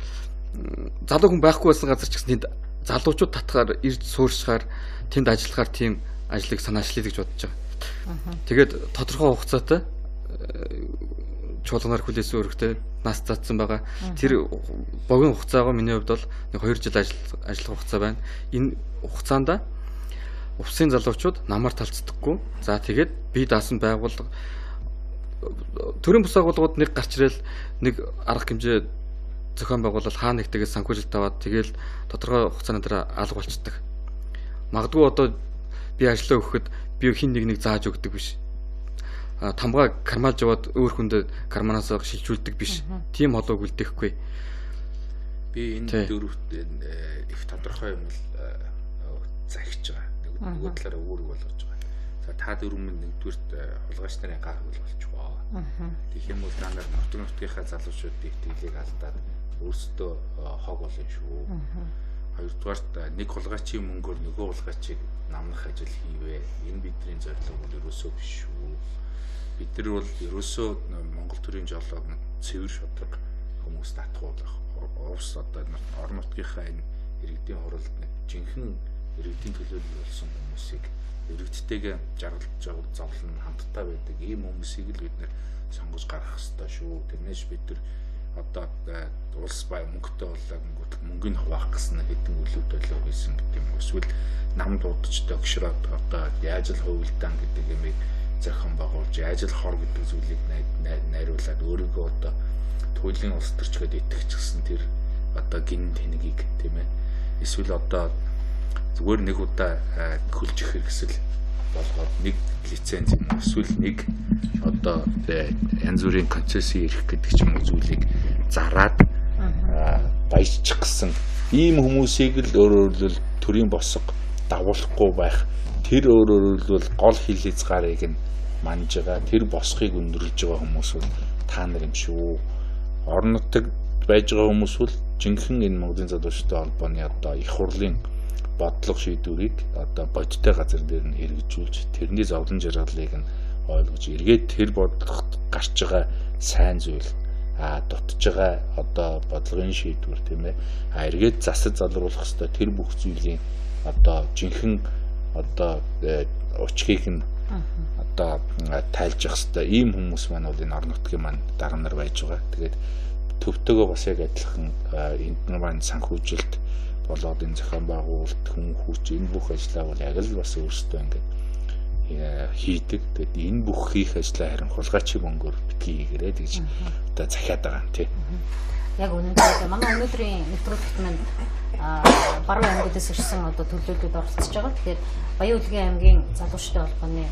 залуу хүн байхгүй байсан газар ч гэсэн тэнд залуучууд татгаар ирж сууршихаар тэнд ажиллахаар тийм ажлыг санаачлаа гэж бодож байгаа. Тэгээд тодорхой хугацаатай чуулганаар хүлээсэн өргөтэй нас заасан байгаа. Тэр богино хугацаагаа миний хувьд бол нэг 2 жил ажиллах хугацаа байна. Энэ хугацаанд увсын залуучууд намар талцдаггүй. За тэгээд бие даасан байгууллага төрийн бус агуулгууд нэг гарч ирэл нэг арга хэмжээ зохион байгуулалт хаа нэг тэгээд санхүүжилт аваад тэгэл тодорхой хугацааны дараа алга болчдөг. Магадгүй одоо би ажлаа өгөхөд би хин нэг зааж өгдөг биш. Тамга кармалж яваад өөр хүндээ карманаас шилжүүлдэг биш. Тийм холоог үлдээхгүй. Би энэ дөрөвт их тодорхой юм л захиж байгаа. Нөгөө талаараа үүрэг болгож байгаа. За та дөрвөн нэгдүгüрт хулгайч нарын гар хөл болчихвоо. Тэгэх юм бол та нар нутаг нутгийнхаа залуучуудын итгэлийг алдаад өөрсдөө хог болно шүү. Хоёрдугаарт нэг хулгайчийн мөнгөөр нөгөө хулгайчийг намнах ажил хийвэ. Энэ бидний зорилго бол ерөөсөө биш шүү. Бид нар бол ерөөсөө Монгол төрийн жолоог цэвэр шудраг хүмүүст татгуулах. Увс одоо орон нутгийнхаа энэ иргэдийн хуралд нэг жинхэнэ иргэдийн төлөөлөл болсон хүмүүсийг иргэдтэйгээ жаргал зовлон хамтдаа байдаг ийм хүмүүсийг л бид нэр сонгож гаргах ёстой шүү. Тэрнээс бид нар одоо улс бай мөнгөтэй боллоо гингүүт мөнгөний хуваах гэсэн хэдэн үлүүд болоо гэсэн гэдэг юм. Эсвэл нам дуудаж дөгшрөөд одоо яаж л хувилдаан гэдэг юмыг зохион байгуулж яаж л хор гэдэг зүйлийг найруулад өөрийгөө одоо туйлын улс төрч гэдээ итгэжсэн тэр одоо гин тэнэгийг тийм ээ. Эсвэл одоо зүгээр нэг удаа хөлжих хэрэгсэл болгоод нэг лиценз юм эсвэл нэг одоо янз бүрийн концесси эрх гэдэг ч юм уу зүйлийг зараад баяжчих гэсэн ийм хүмүүсийг л өөрөөр хэлбэл төрийн босго дагуулахгүй байх, тэр өөрөөр хэлбэл гол хил хязгаарыг нь манж байгаа, тэр босхийг өндөрлөж байгаа хүмүүс бол та нар юм шүү. Орон нутагт байж байгаа хүмүүс бол жинхэнэ энэ Монголын залуучдын холбооны одоо их хурлын бодлого шийдвэрийг одоо бодиттой газар дээр нь хэрэгжүүлж тэрний зовлон жаргалыг нь ойлгож эргээд тэр бодлогот гарч байгаа сайн зүйл дутж байгаа одоо бодлогын шийдвэр тийм ээ эргээд засаж залруулах ёстой тэр бүх зүйлийн одоо жинхэнэ одоо учгийг нь одоо тайлж явах ёстой ийм хүмүүс маань бол энэ орон нутгийн маань дарга нар байж байгаа. Тэгээд төвтөөгөө бас яг адилхан энд маань санхүүжилт болоод энэ зохион байгуулалт хүн хүч энэ бүх ажлаа бол яг л бас өөрсдөө ингээд хийдэг. Тэгээд энэ бүх хийх ажлаа харин хулгайчийн мөнгөөр битгий хийгэрээ гэж одоо захиад байгаа юм тий. Яг үнэндээ манай өнөөдрийн нэвтрүүлэгт маань баруун аймагудаас ирсэн одоо төлөөлөлд оролцож байгаа. Тэгэхээр Баян-Үлгийн аймгийн залуучдын холбооны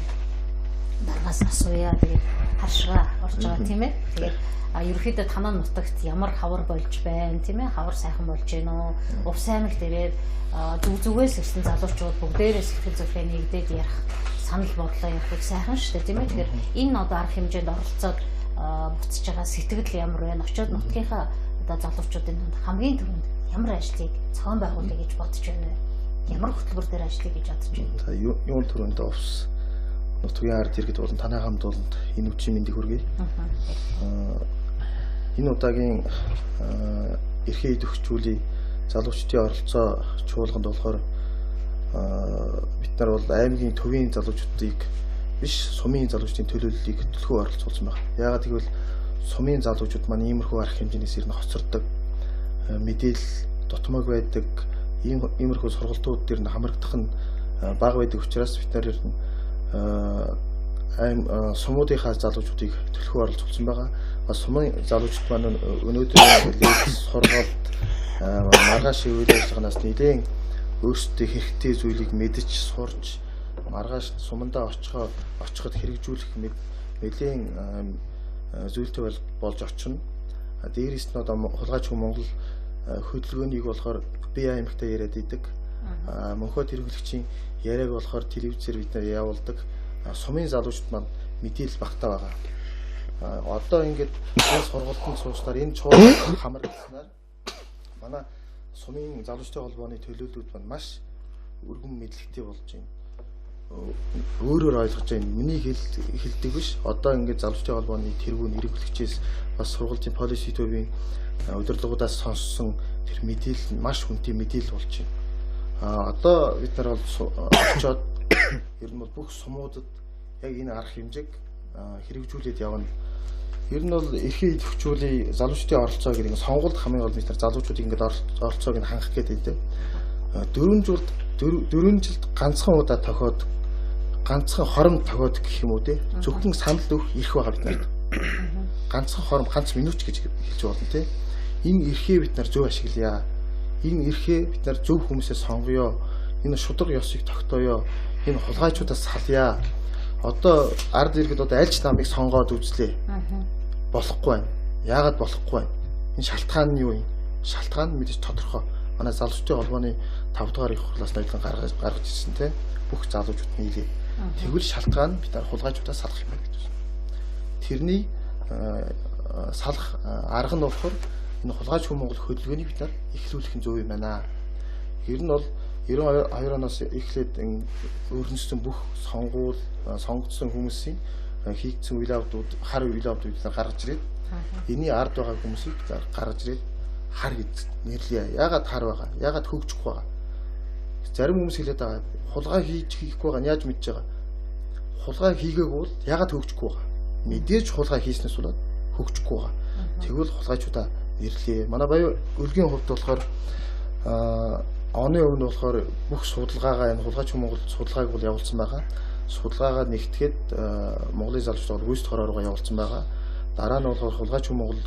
даргаас асууя. Тэгээд харшгаа орж байгаа тийм ээ. Тэгээд ерөнхийдөө танаа нутагт ямар хавар болж байна тийм ээ? Хавар сайхан болж байна уу? Увс аймагт ирээд зүг зүгээс ирсэн залуучууд бүгдээрээ сэтгэл зүрхээ нэгдээд ярих санал бодлоо ярих сайхан шүү дээ тийм ээ. Тэгэхээр энэ одоо арга хэмжээнд оролцоод буцаж байгаа сэтгэл ямар байна? Очоод нутгийнхаа одоо залуучуудын дунд хамгийн түрүүнд ямар ажлыг зохион байгуулъя гэж бодож байна вэ? Ямар хөтөлбөр дээр ажиллая гэж бодож байна? За юун түрүүнд увс нутгийн ард иргэд болон танай хамт олонд энэ үчийн мэндийг хүргэе. Энэ удаагийн эрхээ идэвхжүүлээ залуучдын оролцоо чуулганд болохоор бид нар бол аймгийн төвийн залуучуудыг биш сумын залуучдын төлөөллийг төлхөө оролцуулсан байна. Яагаад гэвэл сумын залуучууд маань иймэрхүү арга хэмжээнээс ер нь хоцордог, мэдээлэл дутмаг байдаг, иймэрхүү сургалтууд дээр нь хамрагдах нь бага байдаг учраас бид нар ер нь сумуудынхаа залуучуудыг төлхөө оролцуулсан байгаа. Бас сумын залуучууд маань өнөөдөр сургалт маргааш үйл ажиллагаанаас нэлээн өөрсдөө хэрэгтэй зүйлийг мэдэж сурч маргааш сумандаа очиход хэрэгжүүлэх нэлээн зүйлтэй болж очино. Дээрээс нь одоо хулгайч хүн Монгол хөдөлгөөнийг болохоор бие аймагтаа яриад идэг. Мөнхөд хэрэглэгчийн яриаг болохоор телевизээр бид нар явуулдаг. Сумын залуучууд маань мэдээлэл багтаа байгаа. Одоо ингээд энэ сургалтанд сууснаар энэ чуулган хамрагдсанаар манай сумын залуучдын холбооны төлөөллүүд маань маш өргөн мэдлэгтэй болж байна. Өөрөөр ойлгож байна. Миний хэлдэг биш. Одоо ингээд залуучдын холбооны тэргүүн эрхлэгчээс бас сургалтын полиси төвийн удирдлагуудаас сонссон тэр мэдээлэл нь маш хүнтэй мэдээлэл болж байна. Одоо бид нар бол очоод ер нь бол бүх сумуудад яг энэ арга хэмжээг хэрэгжүүлээд явна. Ер нь бол эрхээ идэвхжүүлээ залуучдын оролцоо гэдэг сонгуульд хамгийн гол бид нар залуучуудыг ингээд оролцоог нь хангах гэдэг юм. 4 жилд ганцхан удаа тохиод ганцхан хором тохиод гэх юм уу те. Зөвхөн санал өгөх эрх байгаа бид нарт. Ганцхан хором ганц минут гэж хэлж болно те. Энэ эрхээ бид нар зөв ашиглая. Энэ эрхээ бид нар зөв хүмүүсээ сонгоё. Энэ шударга ёсыг тогтооё. Энэ хулгайчуудаас салъя. Одоо ард иргэд одоо аль ч намыг сонгоод үзлээ. Болохгүй байна. Яагаад болохгүй байна? Энэ шалтгаан нь юу юм? Шалтгаан нь мэдээж тодорхой. Манай залуучдын холбооны 5 дугаар их хурлаас ноёлон гаргаж ирсэн те. Бүх залуучууд нийлээ. Тэгвэл шалтгаан нь бид нар хулгайчуудаас салах юм байна гэж байна. Тэрний салах арга нь болохоор энэ хулгайч хүн Монгол хөдөлгөөнийг бид нар эхлүүлэх нь зөв юм байна. Ер нь бол 92 оноос эхлээд өрнөссөн бүх сонгуул сонгогдсон хүмүүсийн хийгдсэн үйл явдлууд хар үйл явдлууд бид нар гаргаж ирээд энэний ард байгаа хүмүүсийг бид нар гаргаж ирээд хар гэж нэрлэе. Яагаад хар байгаа? Яагаад хөгжихгүй байгаа? Зарим хүмүүс хэлээд байгаа хулгай хийж хийхгүй байгаа нь яаж мэдж байгаа? Хулгай хийгээгүй бол яагаад хөгжихгүй байгаа? Мэдээж хулгай хийснээс болоод хөгжихгүй байгаа. Тэгвэл хулгайчуудаа нэрлэе. Манай Баян өлгийн хувьд болохоор оны өмнө болохоор бүх судалгаагаа энэ хулгайч хүн Монгол судалгааг бол явуулсан байгаа. Судалгаагаа нэгтгэхэд Монголын залуучууд бол гүйцэтгэх хороо руугаа явуулсан байгаа. Дараа нь болохоор хулгайч хүн Монгол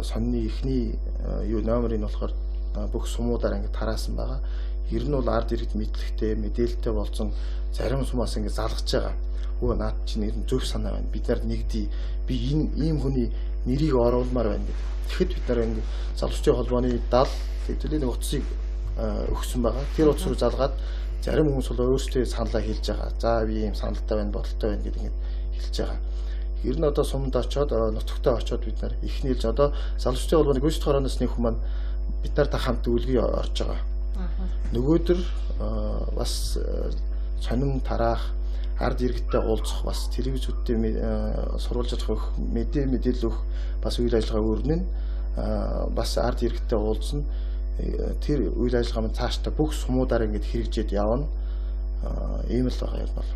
сонины эхний юу номерыг нь болохоор бүх сумуудаар ингээд тараасан байгаа. Ер нь бол ард иргэд мэдлэгтэй, мэдээлэлтэй болсон зарим сумаас ингээд залгаж байгаа. Өө наад чинь ер нь зөв санаа байна. Бид нар нэгдий. Би энэ ийм хүний нэрийг оруулмаар байна гэдэг. Тэгэхэд бид нар ингээд залуучдын холбооны 70 хэдүүлээ нэг утсыг өгсөн байгаа. Тэр утас руу залгаад зарим хүмүүс бол өөрсдөө саналаа хэлж байгаа. За би ийм саналтай байна, бодолтой байна гэдэг ингээд хэлж байгаа. Ер нь одоо сумд очоод нутагтаа очоод бид нар эхний ээлж одоо залуучдын холбооны гүйцэтгэх хорооноос нэг хүн маань бид нартай хамт үлгий орж байгаа. Нөгөөдөр бас сонин тараах ард иргэдтэй уулзах бас телевизүүдтэй сурвалжлах өгөх мэдээлэл өгөх бас үйл ажиллагаа өрнө нь бас ард иргэдтэй уулзна. Тэр үйл ажиллагаа маань цаашдаа бүх сумуудаар ингээд хэрэгжээд явна. Ийм л байгаа юм бол.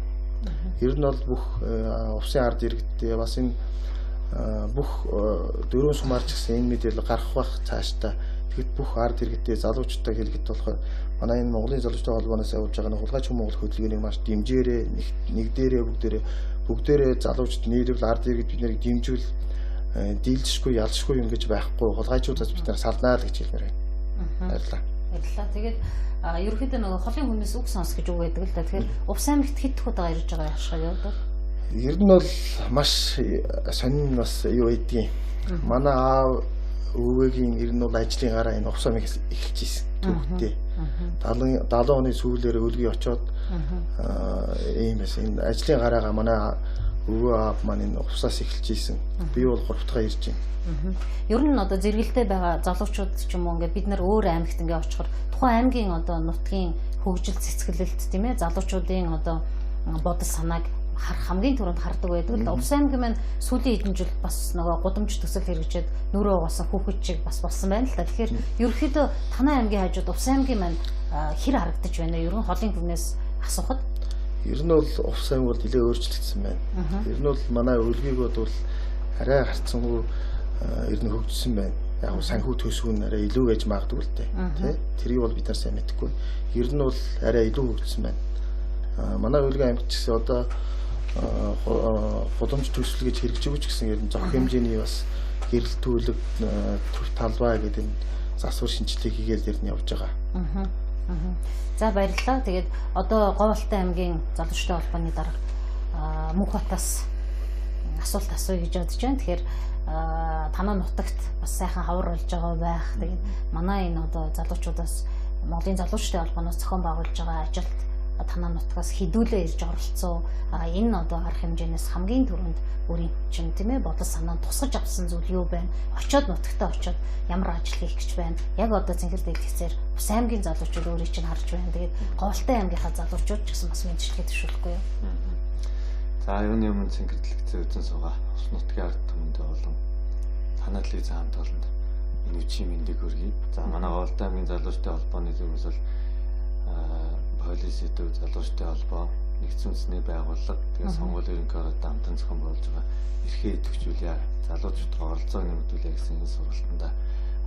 Ер нь бол бүх увсын ард иргэдтэй бас энэ бүх дөрвөн сумаар ч гэсэн энэ мэдээлэл гарах бах цаашдаа. Тэгэхэд бүх ард иргэдтэй залуучуудтай хэлэхэд болохоор манай энэ Монголын залуучдын холбооноос явуулж байгаа хулгайч хүн Монгол хөдөлгөөнийг маш дэмжээрээ нэгдээрээ бүгдээрээ залуучд нийлвэл ард иргэд бид нарыг дэмжвэл дийлжшгүй ялшгүй юм гэж байхгүй хулгайчуудаас бид нар салнаа л гэж хэлмээр байна. Баярлалаа. Баярлалаа. Тэгээд ерөнхийдөө нөгөө холын хүнээс үг сонс гэж үг байдаг л да. Тэгэхээр Увс аймагт хэд удаа ирж байгаа яшгаа явдаг? Ер нь бол маш сонин бас юу байдгийг. Манай аав өвөгийн ер нь бол ажлын гараа энэ Увс аймагаас эхэлж ирсэн түүхтэй. 70 оны сүүлээр өлгий очоод ийм байсан. Энэ ажлын гараагаа манай өвөө аав маань энэ Увсаас эхэлж ирсэн. Би бол 3 дахь ирж байна. Ер нь одоо зэрэгэлдээ байгаа залуучууд ч юм уу ингээд бид нар өөр аймагт ингээд очихор тухайн аймгийн одоо нутгийн хөгжил цэцгэлэлт тийм залуучуудын одоо бодол санааг хамгийн түрүүнд хардаг байдаг л да. Увс аймгийн маань сүүлийн хэдэн жил бас нөгөө гудамж төсөл хэрэгжээд нүрээ угаасан хүүхэд чиг бас болсон байна л да. Тэгэхээр ерөнхийдөө танай аймгийн хажууд Увс аймгийн маань хэр харагдаж байна вэ? Ер нь холын хүнээс асуухад. Ер нь бол Увс аймаг бол нэлээд өөрчлөгдсөн байна. Ер нь бол манай өлгийг бол арай харцсангүй ер нь хөгжсөн байна. Яг нь санхүү төсвөн нь арай илүү гэж магадгүй л дээ. Тэ? Тэрийг бол бид нар сайн мэдэхгүй. Ер нь бол арай илүү хөгжсөн байна. Манай өлгийн аймагт ч гэсэн одоо гудамж төсөл гэж хэрэгжиж өгч гэсэн ер нь зохих хэмжээний бас гэрэлтүүлэг төр талбай гэдэг энэ засвар шинжилгээ хийгээл ер нь явж байгаа. За баярлалаа. Тэгээд одоо Говьалтай аймгийн залуучдын холбооны дарга Мөнхбатаас асуулт асууя гэж бодож байна. Тэгэхээр танай нутагт бас сайхан хавар болж байгаа байх. Тэгээд манай энэ одоо залуучуудаас Монголын залуучдын холбооноос зохион байгуулж байгаа ажилд танай нутгаас хідүүлээ ирж оролцсон. Энэ одоо арга хэмжээнээс хамгийн түрүүнд өөрийн чинь тийм бодол санаа тусгаж авсан зүйл юу байна? Очоод нутагтаа очоод ямар ажил хийх гэж байна? Яг одоо цэнхэр дэлгэцээр Увс аймгийн залуучууд өөрийг чинь харж байна. Тэгээд Говьалтай аймгийнхаа залуучууд ч гэсэн бас мэдчилгээ төвшүүлэхгүй юу? За юуны өмнө цэнхэр дэлгэцээ үзэн суугаа Увс нутгийн ард түмэндээ болон танай телевизийн хамт олонд энэ үеийн мэндийг хүргэе. За манай Говьалтай аймгийн залуучдын холбооны зүгээс бол полиси төв залуучдын холбоо, нэгдсэн үндэсний байгууллага, тэгээ сонгуулийн ерөнхий хороотой хамтран зохион байгуулж байгаа эрхээ идэвхжүүлье, залуучуудын оролцоог нэмэгдүүлье гэсэн энэ сургалтанда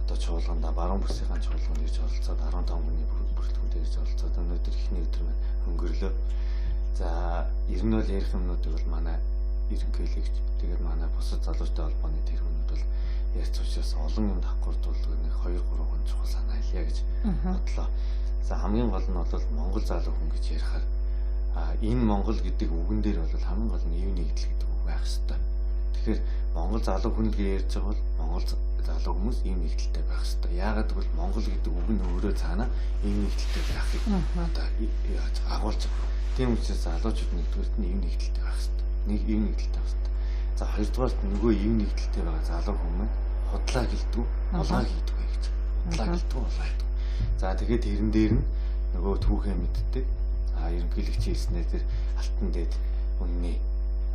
одоо чуулгандаа баруун бүсийн чуулганд ирж оролцоод 15 хүний бүрэлдэхүүнээр ирж оролцоод өнөөдөр эхний өдөр маань өнгөрлөө. За ер нь бол ярих юмнуудыг бол манай ерөнхийлөгч тэгээд манай бусад залуучдын холбооны тэргүүнүүд бол ярьц учраас олон юм давхардуулдаг нэг 2 3 чухал санаа хэлье гэж бодлоо. За хамгийн гол нь бол Монгол залуу хүн гэж ярихаар энэ Монгол гэдэг үгэн дээр бол хамгийн гол нь ив нэгдэл гэдэг үг байх ёстой. Тэгэхээр Монгол залуу хүн гэж ярьж байгаа бол Монгол залуу хүмүүс ив нэгдэлтэй байх ёстой. Яагаад гэвэл Монгол гэдэг үг нь өөрөө цаанаа ив нэгдэлтэй байхыг одоо агуулж байгаа. Тийм учраас залуучууд нэгдүгээрт нь ив нэгдэлтэй байх ёстой. Нэг ив нэгдэлтэй байх ёстой. За хоёрдугаарт нөгөө ив нэгдэлтэй байгаа залуу хүмүүс худлаа гэлдэггүй, улаа хийдэггүй гэж. Худлаа гэлдэггүй, улаа хийдэггүй. За тэгээд тэрэн дээр нь нөгөө түүхээ мэддэг. Ерөнхийлөгчийн хэлснээр тэр алтан дээд үнний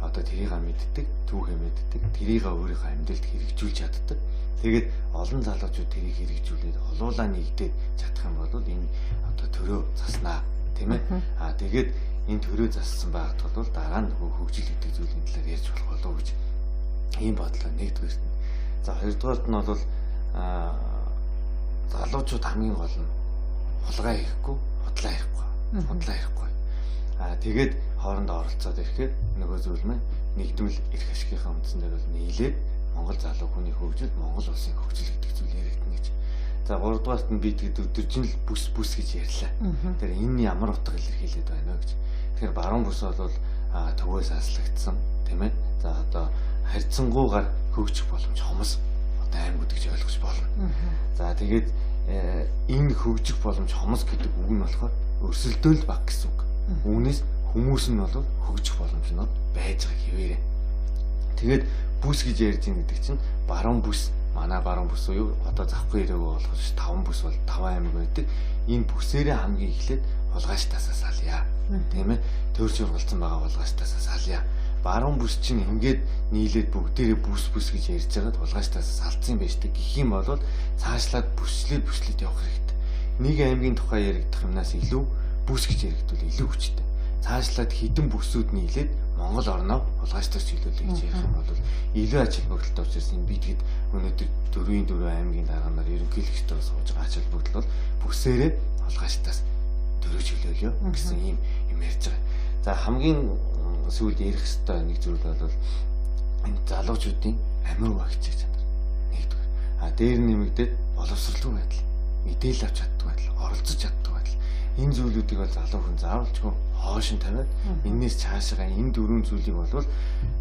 одоо тэрийг мэддэг, түүхээ мэддэг, тэрийг өөрийнхөө амьдралд хэрэгжүүлж чаддаг. Тэгээд олон залуучууд тэрийг хэрэгжүүлээд олуулаа нэгдээд чадах юм бол энэ одоо төрөө заснаа, тийм ээ. Тэгээд энэ төрөө зассан байгаад бол дараа нь нөгөө хөгжил гэдэг зүйлийн талаар ярьж болох болов уу гэж ийм бодлоо нэгдүгээрт нь. За хоёрдугаарт нь бол залуучууд хамгийн гол нь хулгай хийхгүй, худлаа хийхгүй. Худлаа хийхгүй. Тэгээд хоорондоо оролцоод ирэхээр нөгөө зүйл маань нэгдмэл эрх ашигынхаа үндсэн дээр бол нийлээд Монгол залуу хүний хөгжил, Монгол улсын хөгжил гэдэг зүйл яригдана гэж. За гуравдугаарт нь бид гэд өдөржин л бүс бүс гэж ярьлаа. Тэгэхээр энэ ямар утга илэрхийлээд байна вэ гэж. Тэгэхээр баруун бүс бол төвөөс аслагдсан, тийм ээ. За одоо харьцангуйгаар хөгжих боломж хомос одоо аймагуд гэж ойлгож болно. За тэгээд энэ хөгжих боломж хомос гэдэг үг нь болохоор өрсөлдөөл баг гэсэн үг. Үүнээс хүмүүс нь бол хөгжих боломж нь байж байгаа хэвээрээ. Тэгээд бүс гэж ярьж ийн гэдэг чинь баруун бүс, манай баруун бүс буюу одоо завхгүй ирээгүй болохоор 5 бүс бол 5 аймаг байдаг. Энэ бүсээрээ хамгийн эхлээд хулгайчтаасаа салъя. Тийм ээ. Төрж ургалцсан байгаа хулгайчтаасаа салъя. Баруун бүс чинь ингээд нийлээд бүгдээрээ бүс бүс гэж ярьж байгаад хулгайчтаасаа салцсан юм байж тээ. Гэх юм бол цаашлаад бүслээд бүслээд явах хэрэгтэй. Нэг аймгийн тухай яригдах юмнаас илүү бүс гэж яригдвал илүү хүчтэй. Цаашлаад хідэн бүсүүд нийлээд Монгол орноо хулгайчдаас чиглүүлэх гэж ярих юм бол илүү ач холбогдолтой учраас энэ бид хэд өнөөдөр 4-4 аймгийн дарга нар ерөнхийлөгчтэйгээ сууж байгаа ач холбогдол бол бүсээрээ хулгайчдаас төрөө чиглүүлье гэсэн ийм юм ярьж байгаа. За хамгийн сүүлд ярих ёстой нэг зүйл бол энэ залуучуудын амиа багч чанар нэгдүгээр. А дээр нэмэгдээд боловсролгүй байдал, мэдээлэл авч чаддаг байдал, оролцож чаддаг байдал. Энэ зүйлүүдийг бол залуу хүн заавалчгүй хоош нь тавиад энээс цаашаа энэ дөрвөн зүйлийг бол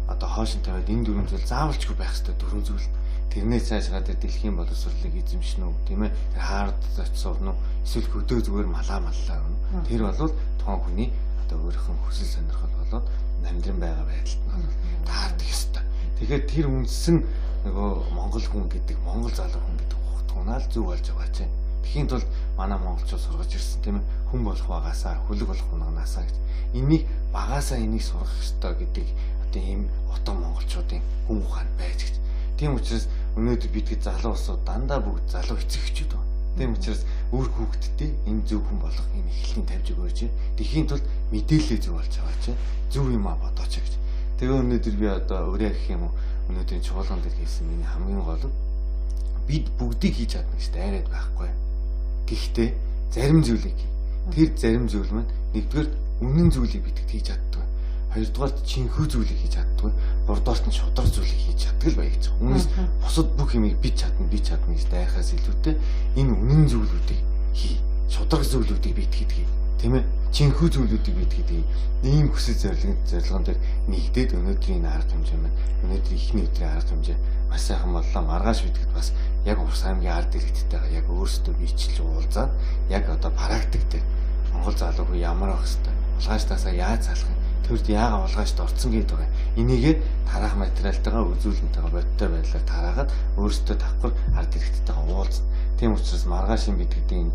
одоо хоош нь тавиад энэ дөрвөн зүйл заавалчгүй байх ёстой дөрвөн зүйл. Тэрнээс цаашгаа тэр дэлхийн боловсролыг эзэмшнэ үү, тийм ээ? Тэр хаард очсон уу? Эсвэл хөдөө зүгээр малаа маллаа гэнэ. Тэр бол тухайн хүний одоо өөрийнх нь хүсэл сонирхол болоод амьдран байгаа байдалд нь бол таардаг ёстой. Тэгэхээр тэр үндсэн нөгөө монгол хүн гэдэг, монгол залуу хүн гэдэг хугацаанаа л зөв болж байгаа чинь. Тэгэхийн тулд манай монголчууд сургаж ирсэн, тийм ээ? Хүн болох багасаа, хүлэг болох унаганаасаа гэж. Энийг багасаа энийг сургах ёстой гэдэг одоо ийм утга монголчуудын хүн ухаан байж гэж. Тийм учраас өнөөдөр бид гэж залуу улсууд дандаа бүгд залуу эцэгчүүд байна. Тийм учраас үр хүүхдтэй энэ зөв хүн болох энэ эхлэлийн тавьж өгөөч. Тэгэхийн тулд мэдээлэл зөв болж байгаа чинь зөв юм а бодооч гэж. Тэгээ өнөөдөр би одоо өрөө гэх юм уу өнөөдрийн чуулган дээр хийсэн миний хамгийн гол нь бид бүгдийг хийж чадна гэж дайраад байхгүй. Гэхдээ зарим зүйлийг хий. Тэр зарим зүйл маань нэгдүгээр үнэн зүйлийг бид хийж чаддаг. Хоёрдугаарт чинхүү зүйлийг хийж чаддгүй, гуравдугаарт нь шударга зүйлийг хийж чаддаг л бай гэж. Үүнээс бусад бүх юмыг би чадна, би чадна гэж дайрахаас илүүтэй энэ үнэн зүйлүүдийг хий. Шударга зүйлүүдийг бид хийдэг. Тийм ээ? Чинхүү зүйлүүдийг бид хийдэг. Ийм хүсэл зорилгон дээр нэгдээд өнөөдрийн энэ арга хэмжээ маань өнөөдрийн эхний өдрийн арга хэмжээ маш сайхан боллоо. Маргааш бидэд бас яг Увс аймгийн ард иргэдтэйгээ яг өөрсдөө бичлж уулзаад яг одоо практик дээр монгол залуу хүн ямар байх хэвээр улгаажтаасаа яаж салах юм, төрд яагаад улгаажт орцсон гэдэг байгаа. Энийгээ тараах материалтайгаа үзүүлэнтэйгээ бодтой байдлаар тараагаад өөрсдөө давхар ард иргэдтэйгээ уулзна. Тийм учраас маргааш бидгэдийн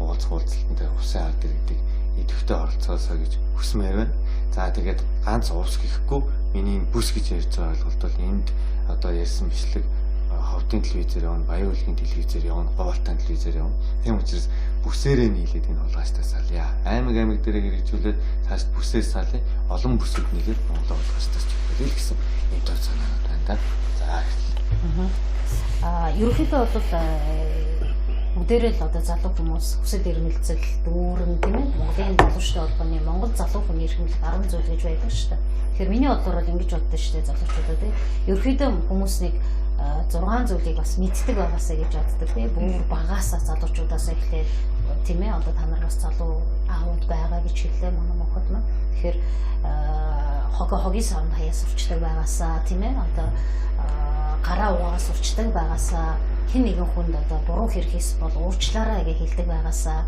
уулзах уулзалтан дээр усын ард иргэдийг идэвхтэй оролцоосоо гэж хүсмээр байна. За тэгээд ганц увс гэхгүй миний энэ бүс гэж ярьж байгаа ойлголт бол энд одоо ярьсан бичлэг ховдын телевизээр явна, Баян үлгийн телевизээр явна, Говьтан телевизээр явна. Тийм учраас бүсээрээ нийлээд энэ улгаажтаа салъя. Аймаг аймаг дээрээ хэрэгжүүлээд цааш бүсээ салъя. Олон бүсүүд нийлээд Монгол улгаажтаас чиглэл гэсэн ийм тоо санаанууд байна да. За баярлалаа. Ерөнхийдөө бол бүгдээрээ л одоо залуу хүмүүс хүсэл эрмэлзэл дүүрэн, тийм ээ? Монголын залуучдын холбооны Монгол залуу хүний эрхэмлэх 10 зүйл гэж байдаг шүү дээ. Тэгэхээр миний бодлоор бол ингэж боддог шүү дээ залуучуудаа, тийм. Ерөнхийдөө хүмүүс нэг 6 зүйлийг бас мэддэг байгаасаа гэж боддог, тийм. Бүр багаасаа залуучуудаас эхлээд, тийм ээ, одоо та нар бас залуу аауд байгаа гэж хэллээ манай мөнхөд маань. Тэгэхээр хогийн савнд хаяа сурчдаг байгаасаа, тийм ээ, одоо гараа угаагаа сурчдаг байгаасаа, хэн нэгэн хүнд одоо буруу хэрэг хийс бол уучлаарай гэж хэлдэг байгаасаа,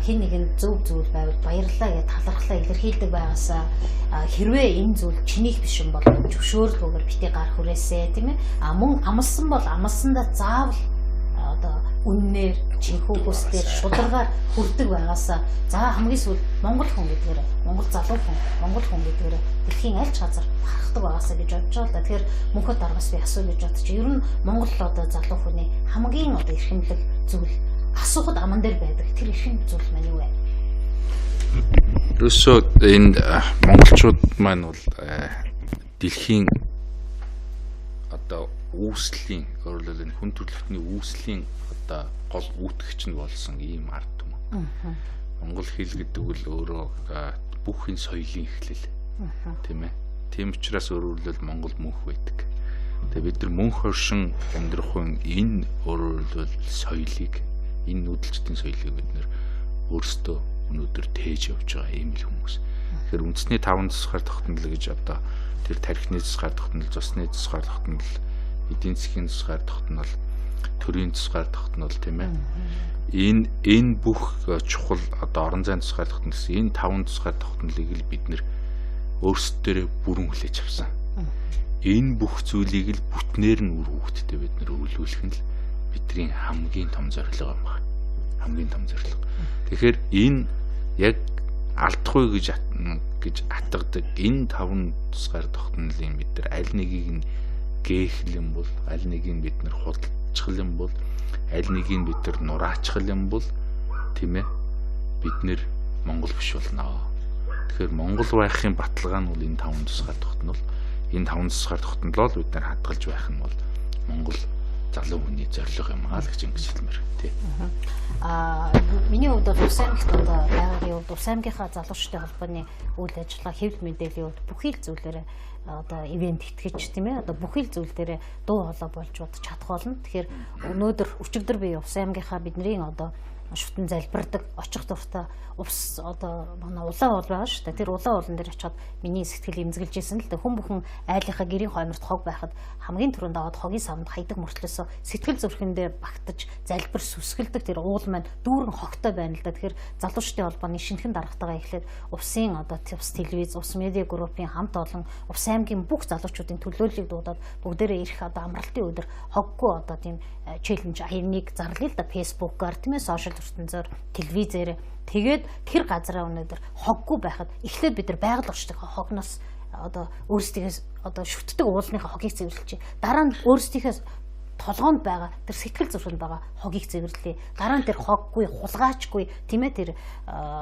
хэн нэгэн зөв зүйл байвал баярлалаа гэж талархлаа илэрхийлдэг байгаасаа, хэрвээ энэ зүйл чинийх биш юм бол зөвшөөрлгүйгээр бити гар хүрээсэй, тийм ээ. Мөн амлсан бол амлсандаа заавал одоо үннээр, чинхүү хүслээр, шударгаар хүрдэг байгаасаа. За хамгийн сүүл монгол хүн гэдгээр, монгол залуу хүн, монгол хүн гэдгээр дэлхийн аль ч газар харахдаг байгаасаа гэж бодож байгаа л да. Тэгэхээр мөнхөд даргаас би асуу гэж бодчих. Ер нь монгол одоо залуу хүний хамгийн одоо эрхэмлэг зүйл асуухад аман дээр байдаг тэр эрхэм зүйл маань юу вэ? Ерөөсөө энэ монголчууд маань бол дэлхийн одоо үүслийн, өөрөлдөл энэ хүн төрөлхтний үүслийн одоо гол үүтгэгч нь болсон ийм ард түмэн. Монгол хэл гэдэг үл өөрөө бүх энэ соёлын эхлэл. Тийм ээ. Тийм учраас өөрөлдөл Монгол мөнх байдаг. Тэгээ бид нар мөнх хоршин амьдрах хүн энэ өөрөлдөл соёлыг, энэ нүүдэлчдийн соёлыг бид нар өөрсдөө өнөөдөр тээж явж байгаа ийм л хүмүүс. Тэгэхээр үндэсний таван тусгаар тогтнол гэж одоо тэр тархины тусгаар тогтнол, цусны тусгаар тогтнол, эдийн засгийн тусгаар тогтнол, төрийн тусгаар тогтнол, тийм ээ. Энэ бүх чухал одоо орон зайн тусгаар тогтнол гэсэн энэ таван тусгаар тогтнолыг л бид нэр өөрсдөө бүрэн хүлээж авсан. Энэ бүх зүйлийг л бүтнээр нь үр хүүхдтэй бид нэр өвлүүлэх нь л бидний хамгийн том зорилго юм байна. Хамгийн том зорилго. Тэгэхээр энэ яг алдахгүй гэж атгадаг энэ таван тусгаар тогтнолын бид нар аль нэгийг нь гээхэл юм бол, аль нэгийг бид нар худалдчих юм бол, аль нэгийг бид нар нураачих юм бол, тийм ээ, бид нэр Монгол биш болно. Тэгэхээр Монгол байхын баталгаа нь бол энэ таван тусгаар тогтнол. Энэ таван тусгаар тогтнолоо л бид нар хадгалж байх нь бол Монгол залуу хүний зорилго юм аа л гэж ингэж хэлмээр тий. Миний хувьд бол Увс аймагт одоо байгаагийн хувьд Увс аймгийнхаа залуучдын холбооны үйл ажиллагаа, хэвлэл мэдээллийн хувьд бүхий л зүйлээр одоо ивент итгэж тийм ээ одоо бүхэл зүйл дээр дуу хоолой болж чадах болно. Тэгэхээр өнөөдөр өчигдөр би Увс аймгийнхаа бидний одоо шүтэн залбирдаг очих дуртай увс одоо манай улаан уул байгаа шүү дээ. Тэр улаан уулан дээр очиод миний сэтгэл имзгэлж исэн л дээ. Хүн бүхэн айлынхаа гэрийн хойморт хог байхад хамгийн түрүүнд аваад хогийн савнд хайдаг мөртлөөсөө сэтгэл зүрхэндээ багтаж залбир сүсгэлдэг тэр уул маань дүүрэн хогтой байна л да. Тэгэхээр залуучдын холбооны шинэхэн даргатайгаа эхлээд увсын одоо увс телевиз, увс медиа группийн хамт олон Увс аймгийн бүх залуучуудын төлөөллийг дуудаад бүгдээрээ ирэх одоо амралтын өдөр хоггүй одоо тийм челленж аяныг зарлая л да. Фэйсбүүкээр тийм ээ сошиал ертөнцөөр телевизээр тэгээд тэр газараа өнөөдөр хоггүй байхад эхлээд бид нар байгаль орчдын хогноос одоо өөрсдийнхээ одоо шүтдэг уулныхаа хогийг цэвэрлэжээ. Дараа нь өөрсдийнхээ толгоонд байгаа тэр сэтгэл зүрхэнд байгаа хогийг цэвэрлэе. Дараа нь тэр хоггүй, хулгайчгүй тийм ээ тэр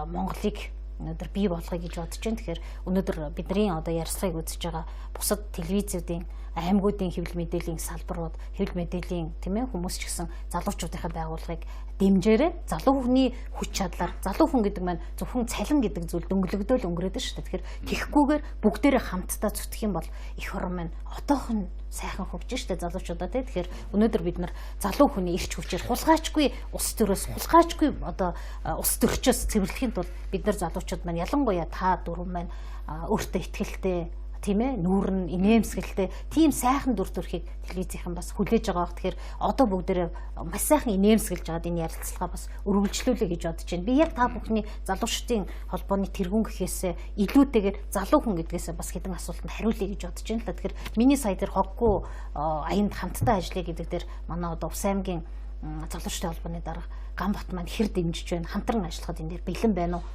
Монголыг өнөөдөр бий болгоё гэж бодож байна. Тэгэхээр өнөөдөр бидний одоо ярилцлагыг үзэж байгаа бусад телевизүүдийн аймагуудын хэвлэл мэдээллийн салбарууд, хэвлэл мэдээллийн тийм ээ хүмүүс ч гэсэн залуучуудынхаа байгууллагыг дэмжээрэй. Залуу хүний хүч чадлаар, залуу хүн гэдэг маань зөвхөн цалин гэдэг зүйл дөнгөлөгдөөл өнгөрөөд шүү дээ. Тэгэхээр тэгхгүйгээр бүгдээрээ хамтдаа зүтгэх юм бол эх орон маань одоохон сайхан хөгжин шүү дээ залуучуудаа тий. Тэгэхээр өнөөдөр бид нар залуу хүний эрч хүчээр хулгайчгүй улс төрөөс хулгайчгүй одоо улс төрчөөс цэвэрлэхийн тулд бид нар залуучууд маань ялангуяа та дөрвөн маань өөртөө ихтгэлтэй тийм ээ нүүр нь инээмсэгэлтэй тийм сайхан дүр төрхийг телевизийнхэн бас хүлээж байгаа бох. Тэгэхээр одоо бүгдээрээ маш сайхан инээмсэгэлж байгаад энэ ярилцлага бас өргөлжлүүлээ гэж бодож байна. Би яг та бүхний залуучдын холбооны тэргүүн гэхээсээ илүүтэйгээр залуу хүн гэдгээсээ бас хэдэн асуултанд хариулъя гэж бодож байна л да. Тэгэхээр миний сая дээр хоггүй аянд хамтдаа ажиллая гэдэг дээр манай одоо Увс аймгийн залуучдын холбооны дарга Ганбат маань хэр дэмжиж байна? Хамтран ажиллахад энэ дээр бэлэн байна уу?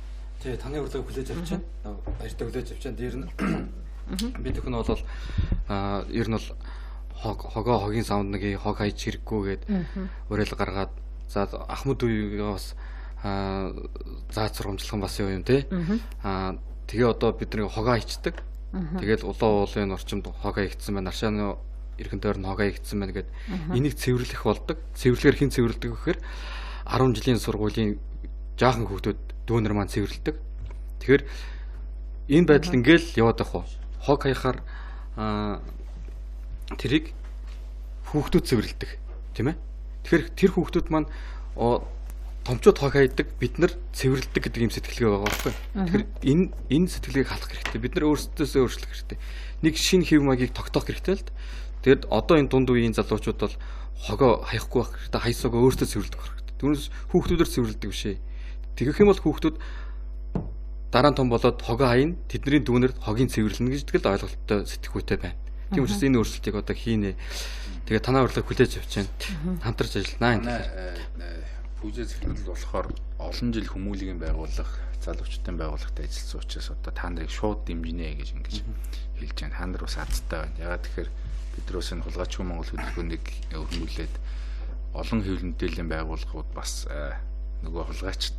Тий, таны урилгыг хүлээж авч байна. Баяртай хүлээж авч байна. Дээр нь би төхөн бол ер нь бол хогоо хогийн савнд нэг хог хайж хэрэггүй гээд уриал гаргаад за Ахмад үеийн бас заа зургамжлах бас юм тий. Тэгээ одоо бид нэг хогоо хайчдаг. Тэгэл улаан уулын орчимд хог хаягдсан байна. Наршааны эргэн тойрон хог хаягдсан байна гэд энийг цэвэрлэх болдог. Цэвэрлэхээр хэн цэвэрлэдэг гэхээр 10 жилийн сургуулийн жаахан хүүхдүүд дүүнер маань цэвэрлэдэг. Тэгэхээр энэ байдал ингээл яваад байх уу? Хог хаяхаар тэрийг хүүхдүүд цэвэрлэдэг, тийм ээ. Тэгэхээр тэр хүүхдүүд маань томчууд хог хайдаг, бид нар цэвэрлэдэг гэдэг юм сэтгэлгээ байгаа байхгүй. Тэгэхээр энэ сэтгэлгээг халах хэрэгтэй. Бид нар өөрсдөөсөө өөрчлөх хэрэгтэй. Нэг шинэ хэв маягийг тогтоох хэрэгтэй л. Тэгэд одоо энэ дунд үеийн залуучууд бол хогоо хаяхгүй байх хэрэгтэй, хайсагаа өөрсдөө цэвэрлэдэг байх хэрэгтэй. Түүнээс хүүхдүүдээр цэвэрлэдэг биш ээ. Тэгэх юм бол хүүхдүүд дараа нь том болоод хогоо хаяна, тэдний дүүнер хогийн цэвэрлэнэ гэдэг л ойлголттой сэтгхүүтэй байна. Тийм учраас энэ өөрчлөлтийг одоо хийнэ. Тэгээ танаа урилгыг хүлээж авч байна. Хамтарч ажиллана. Пүүжээ захирал болохоор олон жил хүмүүлгийн байгууллага, залуучдын байгууллагад ажилласан учраас одоо та нарыг шууд дэмжинэ гэж ингэж хэлж байна. Та нар бас азтай байна. Ягаад тэгэхээр бид нар бас энэ хулгайчгүй Монгол хөдөлгөөнийг өрнүүлээд олон хэвлэл мэдээллийн байгууллагууд бас нөгөө хулгайчд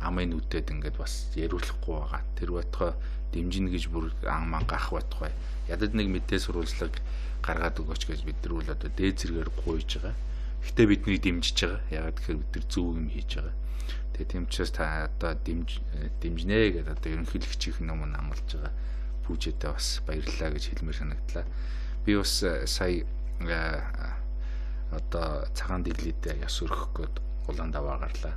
амын нүдэд ингээд бас яриулахгүй байгаа. Тэр байтугай дэмжинэ гэж бүр ан мангах байтугай. Ядад нэг мэдээ сурвалжлага гаргаад өгөөч гэж бид нар бол одоо дээд зэрэгээр гуйж байгаа. Гэхдээ биднийг дэмжиж байгаа. Ягаад гэхээр бид нар зөв юм хийж байгаа. Тэгээ тийм учраас та одоо дэмжинэ гэдээ одоо ерөнхийлөгчийн өмнө амлаж байгаа пүүжээдээ бас баярлалаа гэж хэлмээр санагдлаа. Би бас сая одоо цагаан дэглийдээ яс өргөх гээд улаан даваа гарлаа.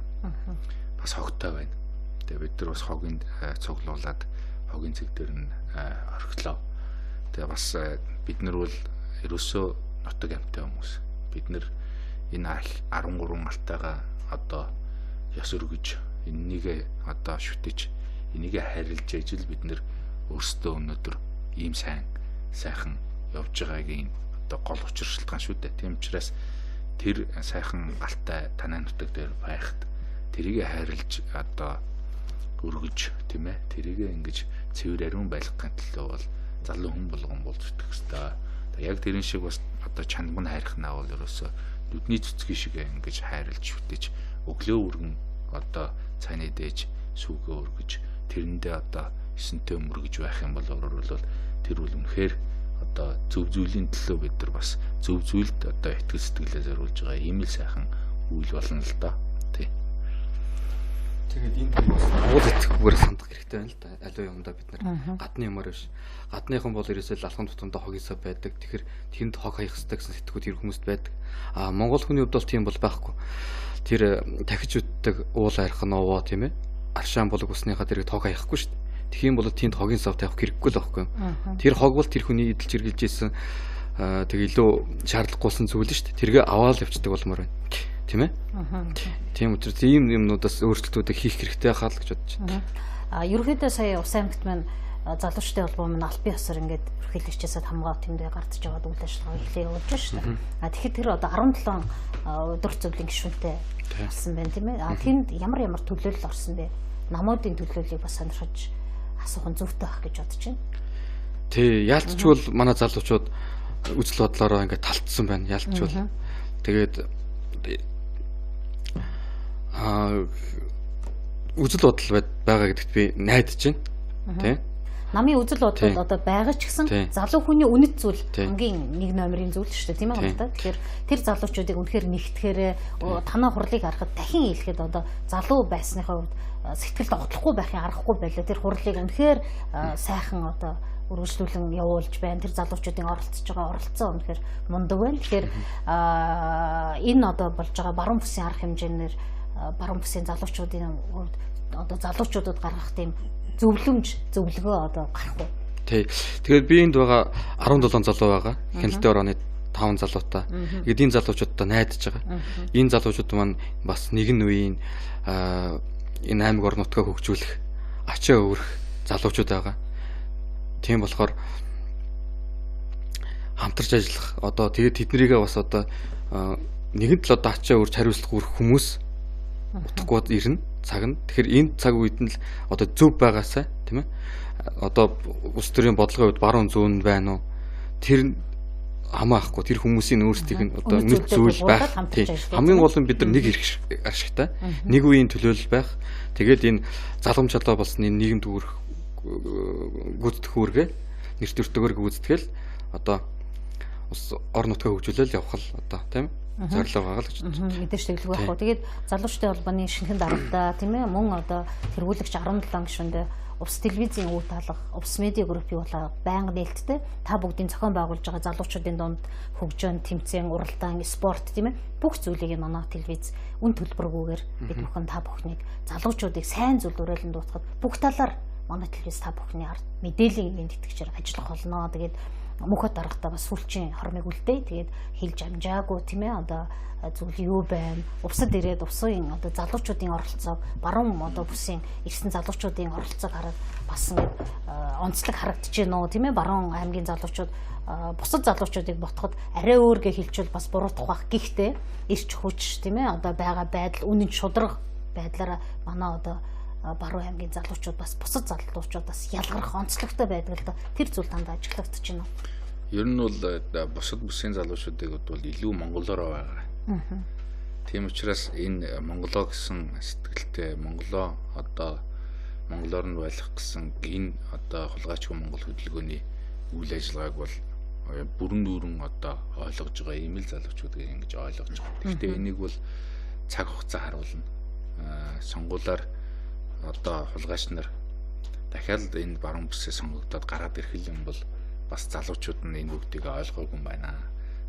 Бас хогтой байна. Тэгээ бид нар бас хогийн цуглуулад хогийн цэг дээр нь орхилоо. Тэгээ бас бид нар бол ерөөсөө нутаг амтай хүмүүс. Бид нар энэ 13 алтайгаа одоо яс өргөж, энэнийгээ одоо шүтэж, энийгээ харилж ижил бид нар өөрсдөө өнөөдөр ийм сайн сайхан явж байгаагийн одоо гол учир шалтгаан шүү дээ. Тийм учраас тэр сайхан алтай танай нутаг дээр байхад тэрийг хайрлж одоо өргөж, тийм ээ, тэрийг ингэж цэвэр ариун байлгахын төлөө бол залуу хүн болгон болж зүтгэх ёстой. Яг тэрэн шиг бас одоо чанбан хайрхнаа бол ерөөсөө нүдний цэцгийн шиг ингэж хайрлж шүтэж өглөө өргөн одоо цааны дээж сүгөө өргөж тэрэндээ одоо эсэнтэй мөргөж байх юм бол өөрөөр тэр бол үнэхээр одоо зөв зүйлийн төлөө бид нар бас зөв зүйлд одоо итгэл сэтгэлээ зориулж байгаа ийм л сайхан үйл болно л доо. Тий. Тэгээд энэ тийг бас Монгол итгэхгүйгээр сандах хэрэгтэй байна л да. Аливаа юмдаа бид нар гадны юмар биш. Гадныхан бол ерөөсөө л алхам тутамдаа хог хисап байдаг. Тэгэхээр тэнд хог хаях хэрэгтэй гэсэн сэтгүүд тэр хүмүүст байдаг. А монгол хүний хувьд бол тийм бол байхгүй. Тэр дахиж үтдэг уул арих новоо тийм ээ. Аршаан болог усныхаа дэрэг хог хаяхгүй шүү дээ. Тэгэх юм бол тэнд хогийн сав тавих хэрэггүй л байхгүй юу. Тэр хог бол тэр хүний эдэлж хэрглэж исэн тэг илүү шаардлагагүйсэн зүйл шүү дээ. Тэргээ аваад явцдаг болмоор байна. Тийм ээ? Тийм учраас ийм юмнуудаас өөрчлөлтүүдийг хийх хэрэгтэй хаа л гэж бодож байна. А ерөнхийдөө сая Ус аймагт маань залуучдын холбоо маань албан ёсоор ингээд ерөнхийлөгчөөсөө хамгаа тэндээ гардаж яваад үйл ажиллагаа эхлэе явуулж байна шүү дээ. А тэгэхээр тэр одоо 17 өдөр зөвлөлийн гишүүнтэй болсон байна тийм ээ. А тэнд ямар ямар төлөөлөл орсон бэ? Намуудын төлөөллийг бас сонирхож асуух нь зүйтэй байх гэж бодож байна. Тий, яалтчгүй манай залуучууд үзэл бодлороо ингээд талтсан байна. Яалтчгүй. Тэгээд үзэл бодол байгаа гэдэгт би найдаж байна. Тэ? Намын үзэл бодол одоо байгаа ч гэсэн залуу хүний үнэт зүйл хамгийн нэг номерын зүйл шүү дээ, тийм ээ та. Тэгэхээр тэр залуучуудыг үнэхээр нэгтгэхээр танаа хурлыг харахад дахин хэлэхэд одоо залуу байсныхаа хувьд сэтгэл догтлохгүй байхын аргагүй байлаа. Тэр хурлыг үнэхээр сайхан одоо үргэлжлүүлэн явуулж байна. Тэр залуучуудын оролцож байгаа оролцоо үнэхээр мундаг байна. Тэгэхээр энэ одоо болж байгаа баруун бүсийн арга хэмжээнээр баруун бүсийн залуучуудын хувьд одоо залуучуудад гаргах тийм зөвлөмж, зөвлөгөө одоо гарах уу? Тий. Тэгээд би энд байгаа 17 залуу байгаа. Хяналтын орооны 5 залуутай. Тэгээд энэ залуучуудтай найдаж байгаа. Энэ залуучууд маань бас нэгэн үеийн энэ аймаг орон нутгаа хөгжүүлэх, ачаа өвөрөх залуучууд байгаа. Тийм болохоор хамтарч ажиллах одоо тэгээд тэднийгээ бас одоо нэгэн тал одоо ачаа өрч хариуцлага өрөх хүмүүс утгагүй ирнэ цаг нь. Тэгэхээр энэ цаг үед нь л одоо зөв байгаасай тийм ээ. Одоо улс төрийн бодлогын хувьд баруун зүүн байна уу? Тэр хамаахгүй тэр хүмүүсийн өөрсдийнх нь одоо үнэт зүйл байх. Хамгийн гол нь бид нар нэг эрх ашигтай, нэг үеийн төлөөлөл байх. Тэгээд энэ залгамж чадлаа болсон энэ нийгэмд үүрэх гүйцэтгэх үүргээ нэр төртөгөр гүйцэтгэл одоо улс орон нутгаа хөгжүүлэл явах л одоо тийм зорилго байгаа л гэж бодож байна. Мэдээж тэглэх байх уу. Тэгээд залуучдын холбооны шинэхэн даргатай тийм ээ мөн одоо тэргүүлэгч 17 гишүүндээ Увс телевизийн үе таалга, Увс медиа группийг бол байнга нээлттэй та бүгдийн зохион байгуулж байгаа залуучуудын дунд хөгжөөн, тэмцээн, уралдаан, спорт тийм ээ бүх зүйлийг манай телевиз үн төлбөргүйгээр бид бүхэн та бүхнийг залуучуудыг сайн зүйл уриалан дуутахад бүх талаар манай телевиз та бүхний ард мэдээллийн энд итгэгчээр ажиллах болно. Тэгээд мөнхөд даргатай бас сүүлчийн хормыг үлдээ. Тэгээд хэлж амжаагүй тийм ээ одоо зүйл юу байна? Увсад ирээд увсын одоо залуучуудын оролцоог баруун одоо бүсийн ирсэн залуучуудын оролцоог хараад бас ингээд онцлог харагдаж байна уу тийм ээ баруун аймгийн залуучууд бусад залуучуудыг ботход арай өөргөө хэлчихвэл бас буруутах байх. Гэхдээ ирч хүч тийм ээ одоо байгаа байдал үнэн шудраг байдлаараа манай одоо баруун аймгийн залуучууд бас бусад залуучуудаас ялгарх онцлогтой байдаг л да. Тэр зүйл дандаа ажиглагдаж байна. Ер нь бол бусад бүсийн залуучуудыг бол илүү монголоор байгаа. Тийм учраас энэ монголоо гэсэн сэтгэлтэй монголоо одоо монголоор нь байх гэсэн энэ одоо хулгайчгүй монгол хөдөлгөөний үйл ажиллагааг бол бүрэн дүүрэн одоо ойлгож байгаа ийм л залуучуудыг ингэж ойлгож байгаа. Гэхдээ энийг бол цаг хугацаа харуулна. Сонгуулаар одоо хулгайч нар дахиад энэ баруун бүсээ сонгогдоод гараад ирэх юм бол бас залуучууд нь энэ бүгдийг ойлгоогүй юм байна.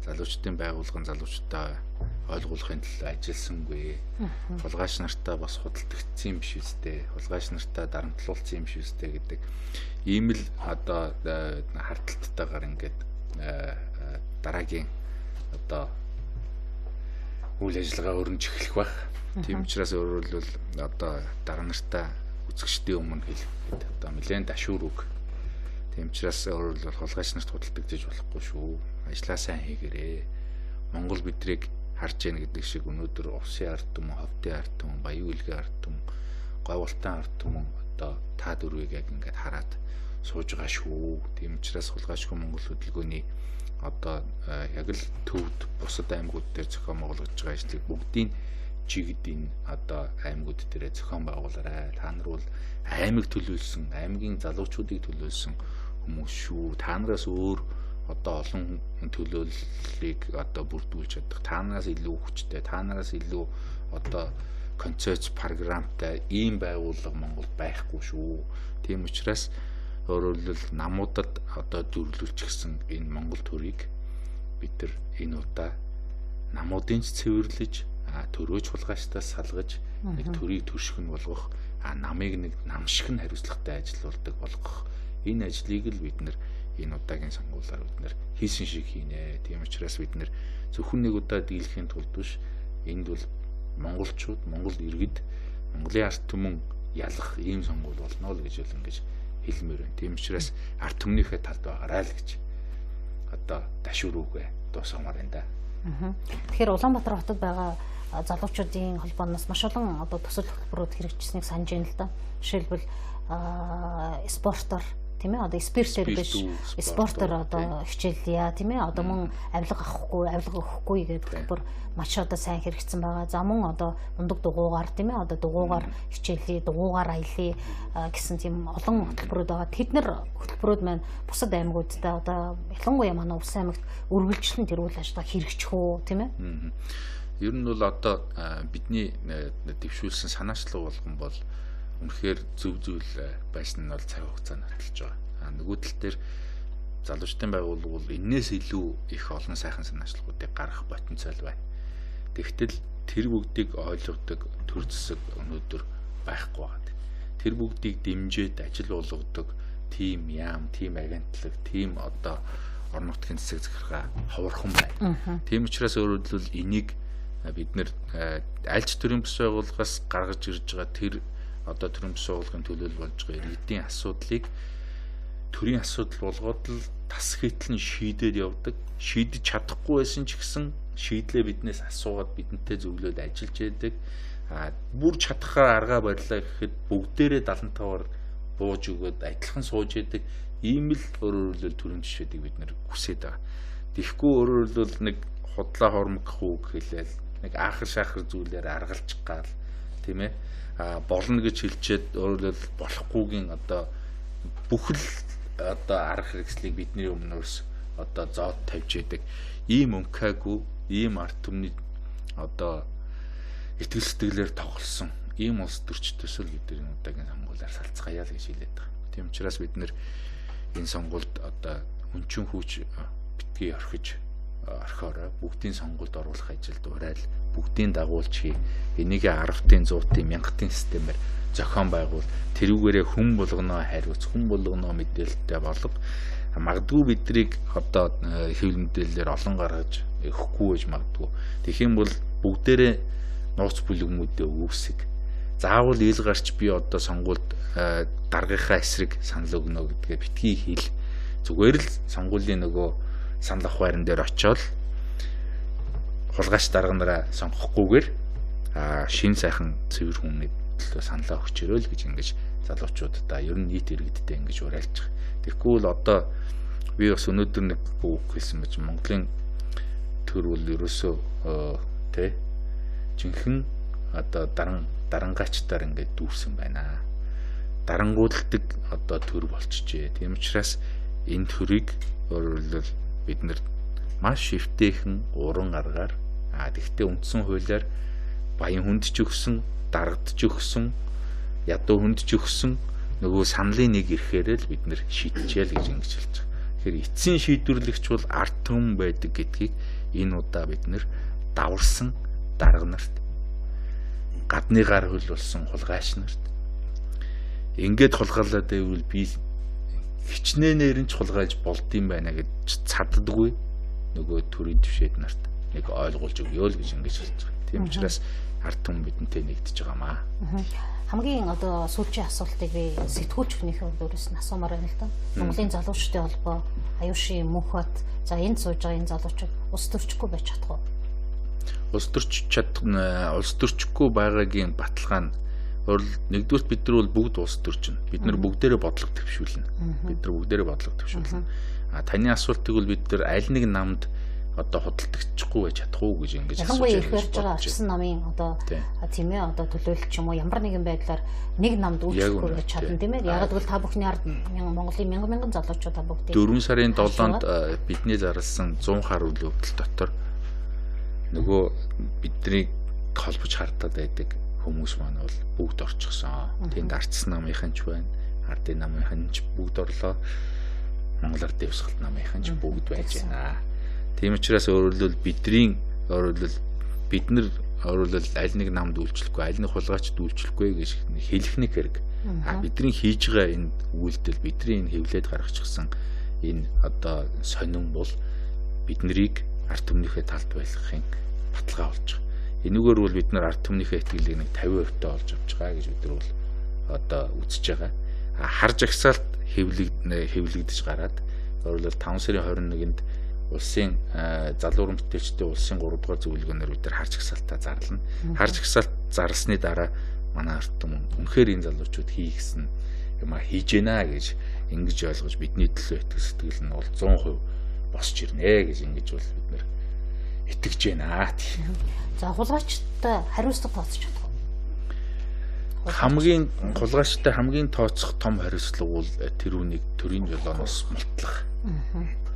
Залуучдын байгууллага нь залуучуудаа ойлгуулахын төлөө ажилласангүй. Хулгайч нартаа бас худалдагдсан юм биш үстэй. Хулгайч нартаа дарамтлуулсан юм биш үстэй гэдэг ийм л одоо хардталтайгаар ингээд дараагийн одоо үйл ажиллагаа өрнөж эхлэх байх. Тийм учраас өөрөөр хэлбэл одоо дараа нартаа үзэгчдийн өмнө хэлэхэд одоо нэлээд дашуур үг. Тийм учраас өөрөөр хэлбэл хулгайч нарт худалдагдаж болохгүй шүү. Ажлаа сайн хийгээрээ. Монгол бидрийг харж яана гэдэг шиг өнөөдөр Увсын ард түмэн, Ховдын ард түмэн, Баян үлгийн ард түмэн, Говьлтан ард түмэн одоо та дөрвийг яг ингээд хараад сууж байгаа шүү. Тийм учраас хулгайчгүй монгол хөдөлгөөний одоо яг л төвд бусад аймагуд дээр зохион байгуулж байгаа ажлыг бүгдийг чигд энэ одоо аймагуд дээрээ зохион байгуулаарай. Та нар бол аймаг төлөөлсөн, аймгийн залуучуудыг төлөөлсөн хүмүүс шүү. Та нараас өөр одоо олон төлөөллийг одоо бүрдүүлж чадах, та нараас илүү хүчтэй, та нараас илүү одоо концепц програмтай ийм байгууллага Монголд байхгүй шүү. Тийм учраас өөрөөр хэлбэл намуудад одоо дүрлүүлчихсэн энэ Монгол төрийг бид нар энэ удаа намуудын ч цэвэрлэж, төрөөж хулгайчдаас салгаж, нэг төрийг төрших нь болгох, намыг нэг нам шиг нь хариуцлагатай ажиллаулдаг болгох энэ ажлыг л бид нар энэ удаагийн сонгуулиар бид нар хийсэн шиг хийнэ. Тийм учраас бид нар зөвхөн нэг удаа дийлэхийн тулд биш, энд бол монголчууд, монгол иргэд, Монголын ард түмэн ялах ийм сонгуул болно л гэж л ингэж хэлмээр байна. Тийм учраас ард түмнийхээ талд байгаарай л гэж одоо ташуурүүгээ дуусгамаар байна да. Тэгэхээр Улаанбаатар хотод байгаа залуучуудын холбооноос маш олон одоо төсөл хөтөлбөрүүд хэрэгжсэнийг санаж байна л да. Жишээлбэл спортоор тийм ээ, одоо спиртээр биш спортоор одоо хичээллээ тийм ээ, одоо мөн авилга авахгүй, авилга өгөхгүй гэдэг хөтөлбөр маш одоо сайн хэрэгжсэн байгаа. За мөн одоо ундаг дугуугаар тийм ээ, одоо дугуугаар хичээллээ, дугуугаар аялъя гэсэн тийм олон хөтөлбөрүүд байгаа. Тэд нар хөтөлбөрүүд маань бусад аймагуудтай одоо ялангуяа манай Увс аймагт үргэлжлэн тэр үйл ажиллагаа хэрэгжих үү тийм ээ? Ер нь бол одоо бидний дэвшүүлсэн санаачлал болгон бол үнэхээр зөв зүйл байсан нь бол цаг хугацаанд хөтөлж байгаа. Нөгөө тал дээр залуучдын байгууллага бол энээс илүү их олон сайхан санаачлагуудыг гаргах потенциал байна. Тэгтэл тэр бүгдийг ойлгодог төр зэсэг өнөөдөр байхгүй байгаа. Тэр бүгдийг дэмжиж ажил болгодог тим яам, тим агентлаг, тим одоо орон нутгийн засаг захиргаа ховорхон байна. Тийм учраас өөрөөр хэлбэл энийг бид нэр альж төрийн бус байгууллагаас гаргаж ирж байгаа тэр одоо төрийн бус байгууллагын төлөөлөл болж байгаа иргэдийн асуудлыг төрийн асуудал болгоод л тас хэтэл нь шийдээд явдаг. Шийдэж чадахгүй байсан ч гэсэн шийдлээ биднээс асуугаад бидэнтэй зөвлөөд ажиллаж яадаг. Бүр чадхаар аргаа барилаа гэхэд бүгдээрээ 75-аар бууж өгөөд адилхан сууж яадаг. Ийм л өөрөөр хэлбэл төрийн жишээдийг бид нэр хүсээд байгаа. Тэгэхгүй өөрөөр хэлбэл нэг худлаа хормогдох үг хэлээл нэг аахар шахар зүйлээр аргалчих гал тийм ээ, болно гэж хэлчихэд өөрөөр хэлбэл болохгүйгийн одоо бүхэл одоо арга хэрэгслийг бидний өмнөөс одоо зоод тавьж яадаг. Ийм өнкайгүй, ийм ард түмний одоо итгэл сэтгэлээр тоглосон ийм улс төрчдөөс л бид энэ удаагийн сонгуулиар салцгаая л гэж хэлээд байгаа. Тийм учраас бид нэр энэ сонгуульд одоо өнчин хүч битгий орхиж орхиорой бүгдийн сонгуульд оруулах ажилд урайл бүгдийн дагуулж хий. Энийг 10-ын 100-ын 1000-ын системээр зохион байгуул. Тэрүүгээрээ хүн болгоноо хариуц, хүн болгоноо мэдээлэлтэй болго. Магадгүй бидрийг одоо хэвлэл мэдээллээр олон гаргаж өгөхгүй байж магадгүй. Тэгэх юм бол бүгдээрээ нууц бүлгэмүүдээ үүсэг. Заавал ил гарч би одоо сонгуульд даргынхаа эсрэг санал өгнө гэдгээ битгий хэл. Зүгээр л сонгуулийн нөгөө санал авах байран дээр очиод хулгайч дарга нараа сонгохгүйгээр шин сайхан цэвэр хүмүүний төлөө саналаа өгчөрөө л гэж ингэж залуучуудаа ер нь нийт иргэдтэй ингэж уриалж байгаа. Тэгэхгүй бол одоо би бас өнөөдөр нэг үг хэлсэн байж Монголын төр бол ерөөсөө тэ жинхэнэ одоо дарангаачдаар ингээд дүүрсэн байна. Дарангуудалдаг одоо төр болчихжээ. Тийм учраас энэ төрийг өөрөөр хэлбэл бид нар маш эвтэйхэн уран аргаар тэгтээ үндсэн хуулиар баян хүнд ч өгсөн, даргад ч өгсөн, ядуу хүнд ч өгсөн нөгөө саналын нэг ирэхээрээ л бид нэр шийдчихээ л гэж ингэж хэлж байгаа. Тэгэхээр эцсийн шийдвэрлэгч бол ард түмэн байдаг гэдгийг энэ удаа бид нэр даварсан дарга нарт, гадны гар хөл болсон хулгайч нарт ингээд хулгайлаад байвал би хичнээнээр нь ч хулгайлж болдсон байна гэж цаддаггүй нөгөө төрийн твшээд нарт нэг ойлгуулж өгөө л гэж ингэж хэлж байгаа. Тийм учраас ард түмэн бидэнтэй нэгдэж байгаамаа. Хамгийн одоо сүүлчийн асуултыг би сэтгүүлч хүнийхээ хувьд өөрөөс нь асуумаар байна л да. Монголын залуучдын холбоо, Аюушийн Мөнхбат, за энд сууж байгаа энэ залуучууд улс төрчихгүй байж чадах уу? Улс төрч чадна, улс төрчихгүй байгаагийн баталгаа нь нэгдүгürt бид нар бол бүгд улс төрчин. Бид нар бүгдээрээ бодлого төвшүүлнэ. Бид нар бүгдээрээ бодлого төвшүүлнэ. А таны асуултыг бол бид нар аль нэг намд одоо худалдагчгүй байж чадах уу гэж ингэж асууж байна. Ялангуяа ярьж байгаа очсон намын одоо тийм ээ одоо төлөөлөл ч юм уу ямар нэгэн байдлаар нэг намд үйлчлэхгүй байж чадна тийм ээ. Яг гэвэл та бүхний ард Монголын мянган мянган залуучууд та бүгдийг 4 сарын 7-нд бидний зарласан 100 хар үйл явдал дотор нөгөө бидний холбож хардаад байдаг хүмүүс маань бол бүгд орчихсон. Тэнд ардсан намынхан ч байна, ардын намынхан ч бүгд орлоо. Монгол Ардын Хувьсгалт намынхан ч бүгд байж байна. Тийм учраас өөрөлдвөл бидний өөрөлдвөл бид нар өөрөлдвөл аль нэг намд үйлчлэхгүй, аль нэг хулгайчд үйлчлэхгүй гэж хэлэх нэг хэрэг. А бидний хийж байгаа энэ үйлдэл, бидний энэ хэвлээд гаргачихсан энэ одоо сонин бол биднийг ард түмнийхээ талд байлгахын баталгаа болж байгаа. Энүүгээр бол бид нар ард түмнийхээ итгэлийг нэг 50% та олж авч байгаа гэж бид нар бол одоо үзэж байгаа. А хар жагсаалт хэвлэгдэж гараад өөрөлдвөл 5 сарын 21-нд улсын залуу уран бүтээлчдийн улсын 3 дугаар зөвлөгөөнөөр бид нар хар жагсаалтаа зарлана. Хар жагсаалт зарлсны дараа манай ард түмэн үнэхээр энэ залуучууд хийгсэн юм а хийж гэнэ гэж ингэж ойлгож бидний төлөө итгэх сэтгэл нь бол 100% босч ирнэ гэж ингэж бол бид нэр итгэж байна. За хулгайчтай хариуцлага тооцож чадах уу? Хамгийн хулгайчтай хамгийн тооцох том хариуцлага бол тэр үнийг төрийн жолооноос мултлах.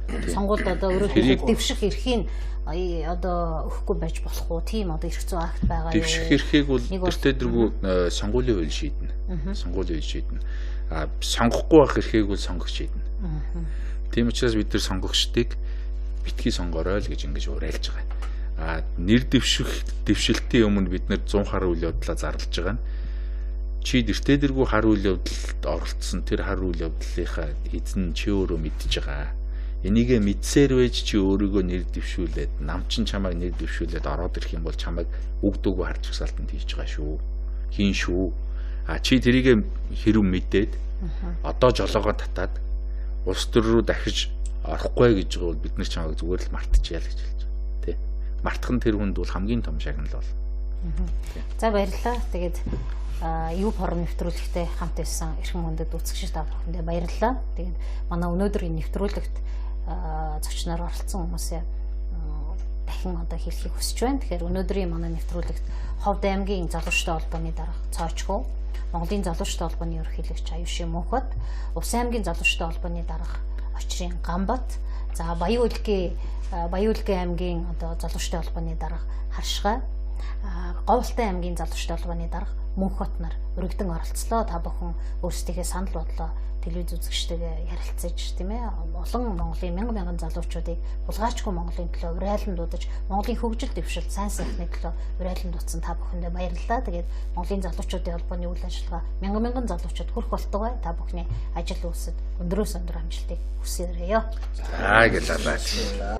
Сонгуульд одоо өөрөөр дэвших эрхийг одоо өгөхгүй байж болох уу? Тийм одоо эрх зүйн акт байгаа юу? Дэвших эрхийг бол тэртээ дэргүү сонгуулийн хууль шийднэ. Сонгуулийн хууль шийднэ. А сонгохгүй байх эрхийг бол сонгогч шийднэ. Тийм учраас бид нар сонгогчдыг битгий сонгоорой л гэж ингэж уриалж байгаа. А нэр дэвших дэвшилтийн өмнө бид нар 100 хар үйл явдлаа зарлж байгаа нь чи тэртээ дэргүү хар үйл явдалд оролцсон тэр хар үйл явдлынхаа эзэн чи өөрөө мэдж байгаа. Энийгээ мэдсээр байж чи өөрийгөө нэр дэвшүүлээд нам чин чамайг нэр дэвшүүлээд ороод ирэх юм бол чамайг үг дүүгөө харж жагсаалтанд хийж байгаа шүү. Хийн шүү. А чи тэрийгэ хэрв мэдээд одоо жолоогоо татаад улс төр рүү дахиж орохгүй гэж байгаа бол бид нар чамайг зүгээр л мартчихъя л гэж хэлж байгаа. Тэ. Мартах нь тэр хүнд бол хамгийн том шагнал бол. За баярлалаа. Тэгээд юу форум нэвтрүүлэгтээ хамт байсан эрхэм хүндэт үзэгч та бүхэндээ баярлалаа. Тэгээд манай өнөөдрийн нэвтрүүлэгт зочноор оролцсон хүмүүсээ дахин одоо хэлхийг хүсэж байна. Тэгэхээр өнөөдрийн манай нэвтрүүлэгт Ховд аймгийн залуучтай холбооны дарга Цоочхоо, Монголын залуучтай холбооны ерөнхийлөгч Аюуши Мөнхөд, Увс аймгийн залуучтай холбооны дарга Очрын Ганбат, за Баян-Үлгийн аймгийн одоо залуучтай холбооны дарга Харшгай, Говьлтай аймгийн залуучтай холбооны дарга Мөнхөт нар өргөдөн оролцлоо. Та бүхэн өөрсдийнхээ санал бодлоо телевиз үзэгчтэйгээ ярилцаж, тийм олон Монголын мянган мянган залуучуудыг хулгайчгүй Монголын төлөө урайлан дуудаж, Монголын хөгжил дэвшил, сайн сайхны төлөө урайлан дуудсан та бүхэндээ баярлалаа. Тэгээд Монголын залуучуудын холбооны үйл ажиллагаа мянган мянган залуучууд хүрэх болтугай. Та бүхний ажил үйлсэд өндрөөс өндөр амжилтыг хүсээрэй. За гэлээ.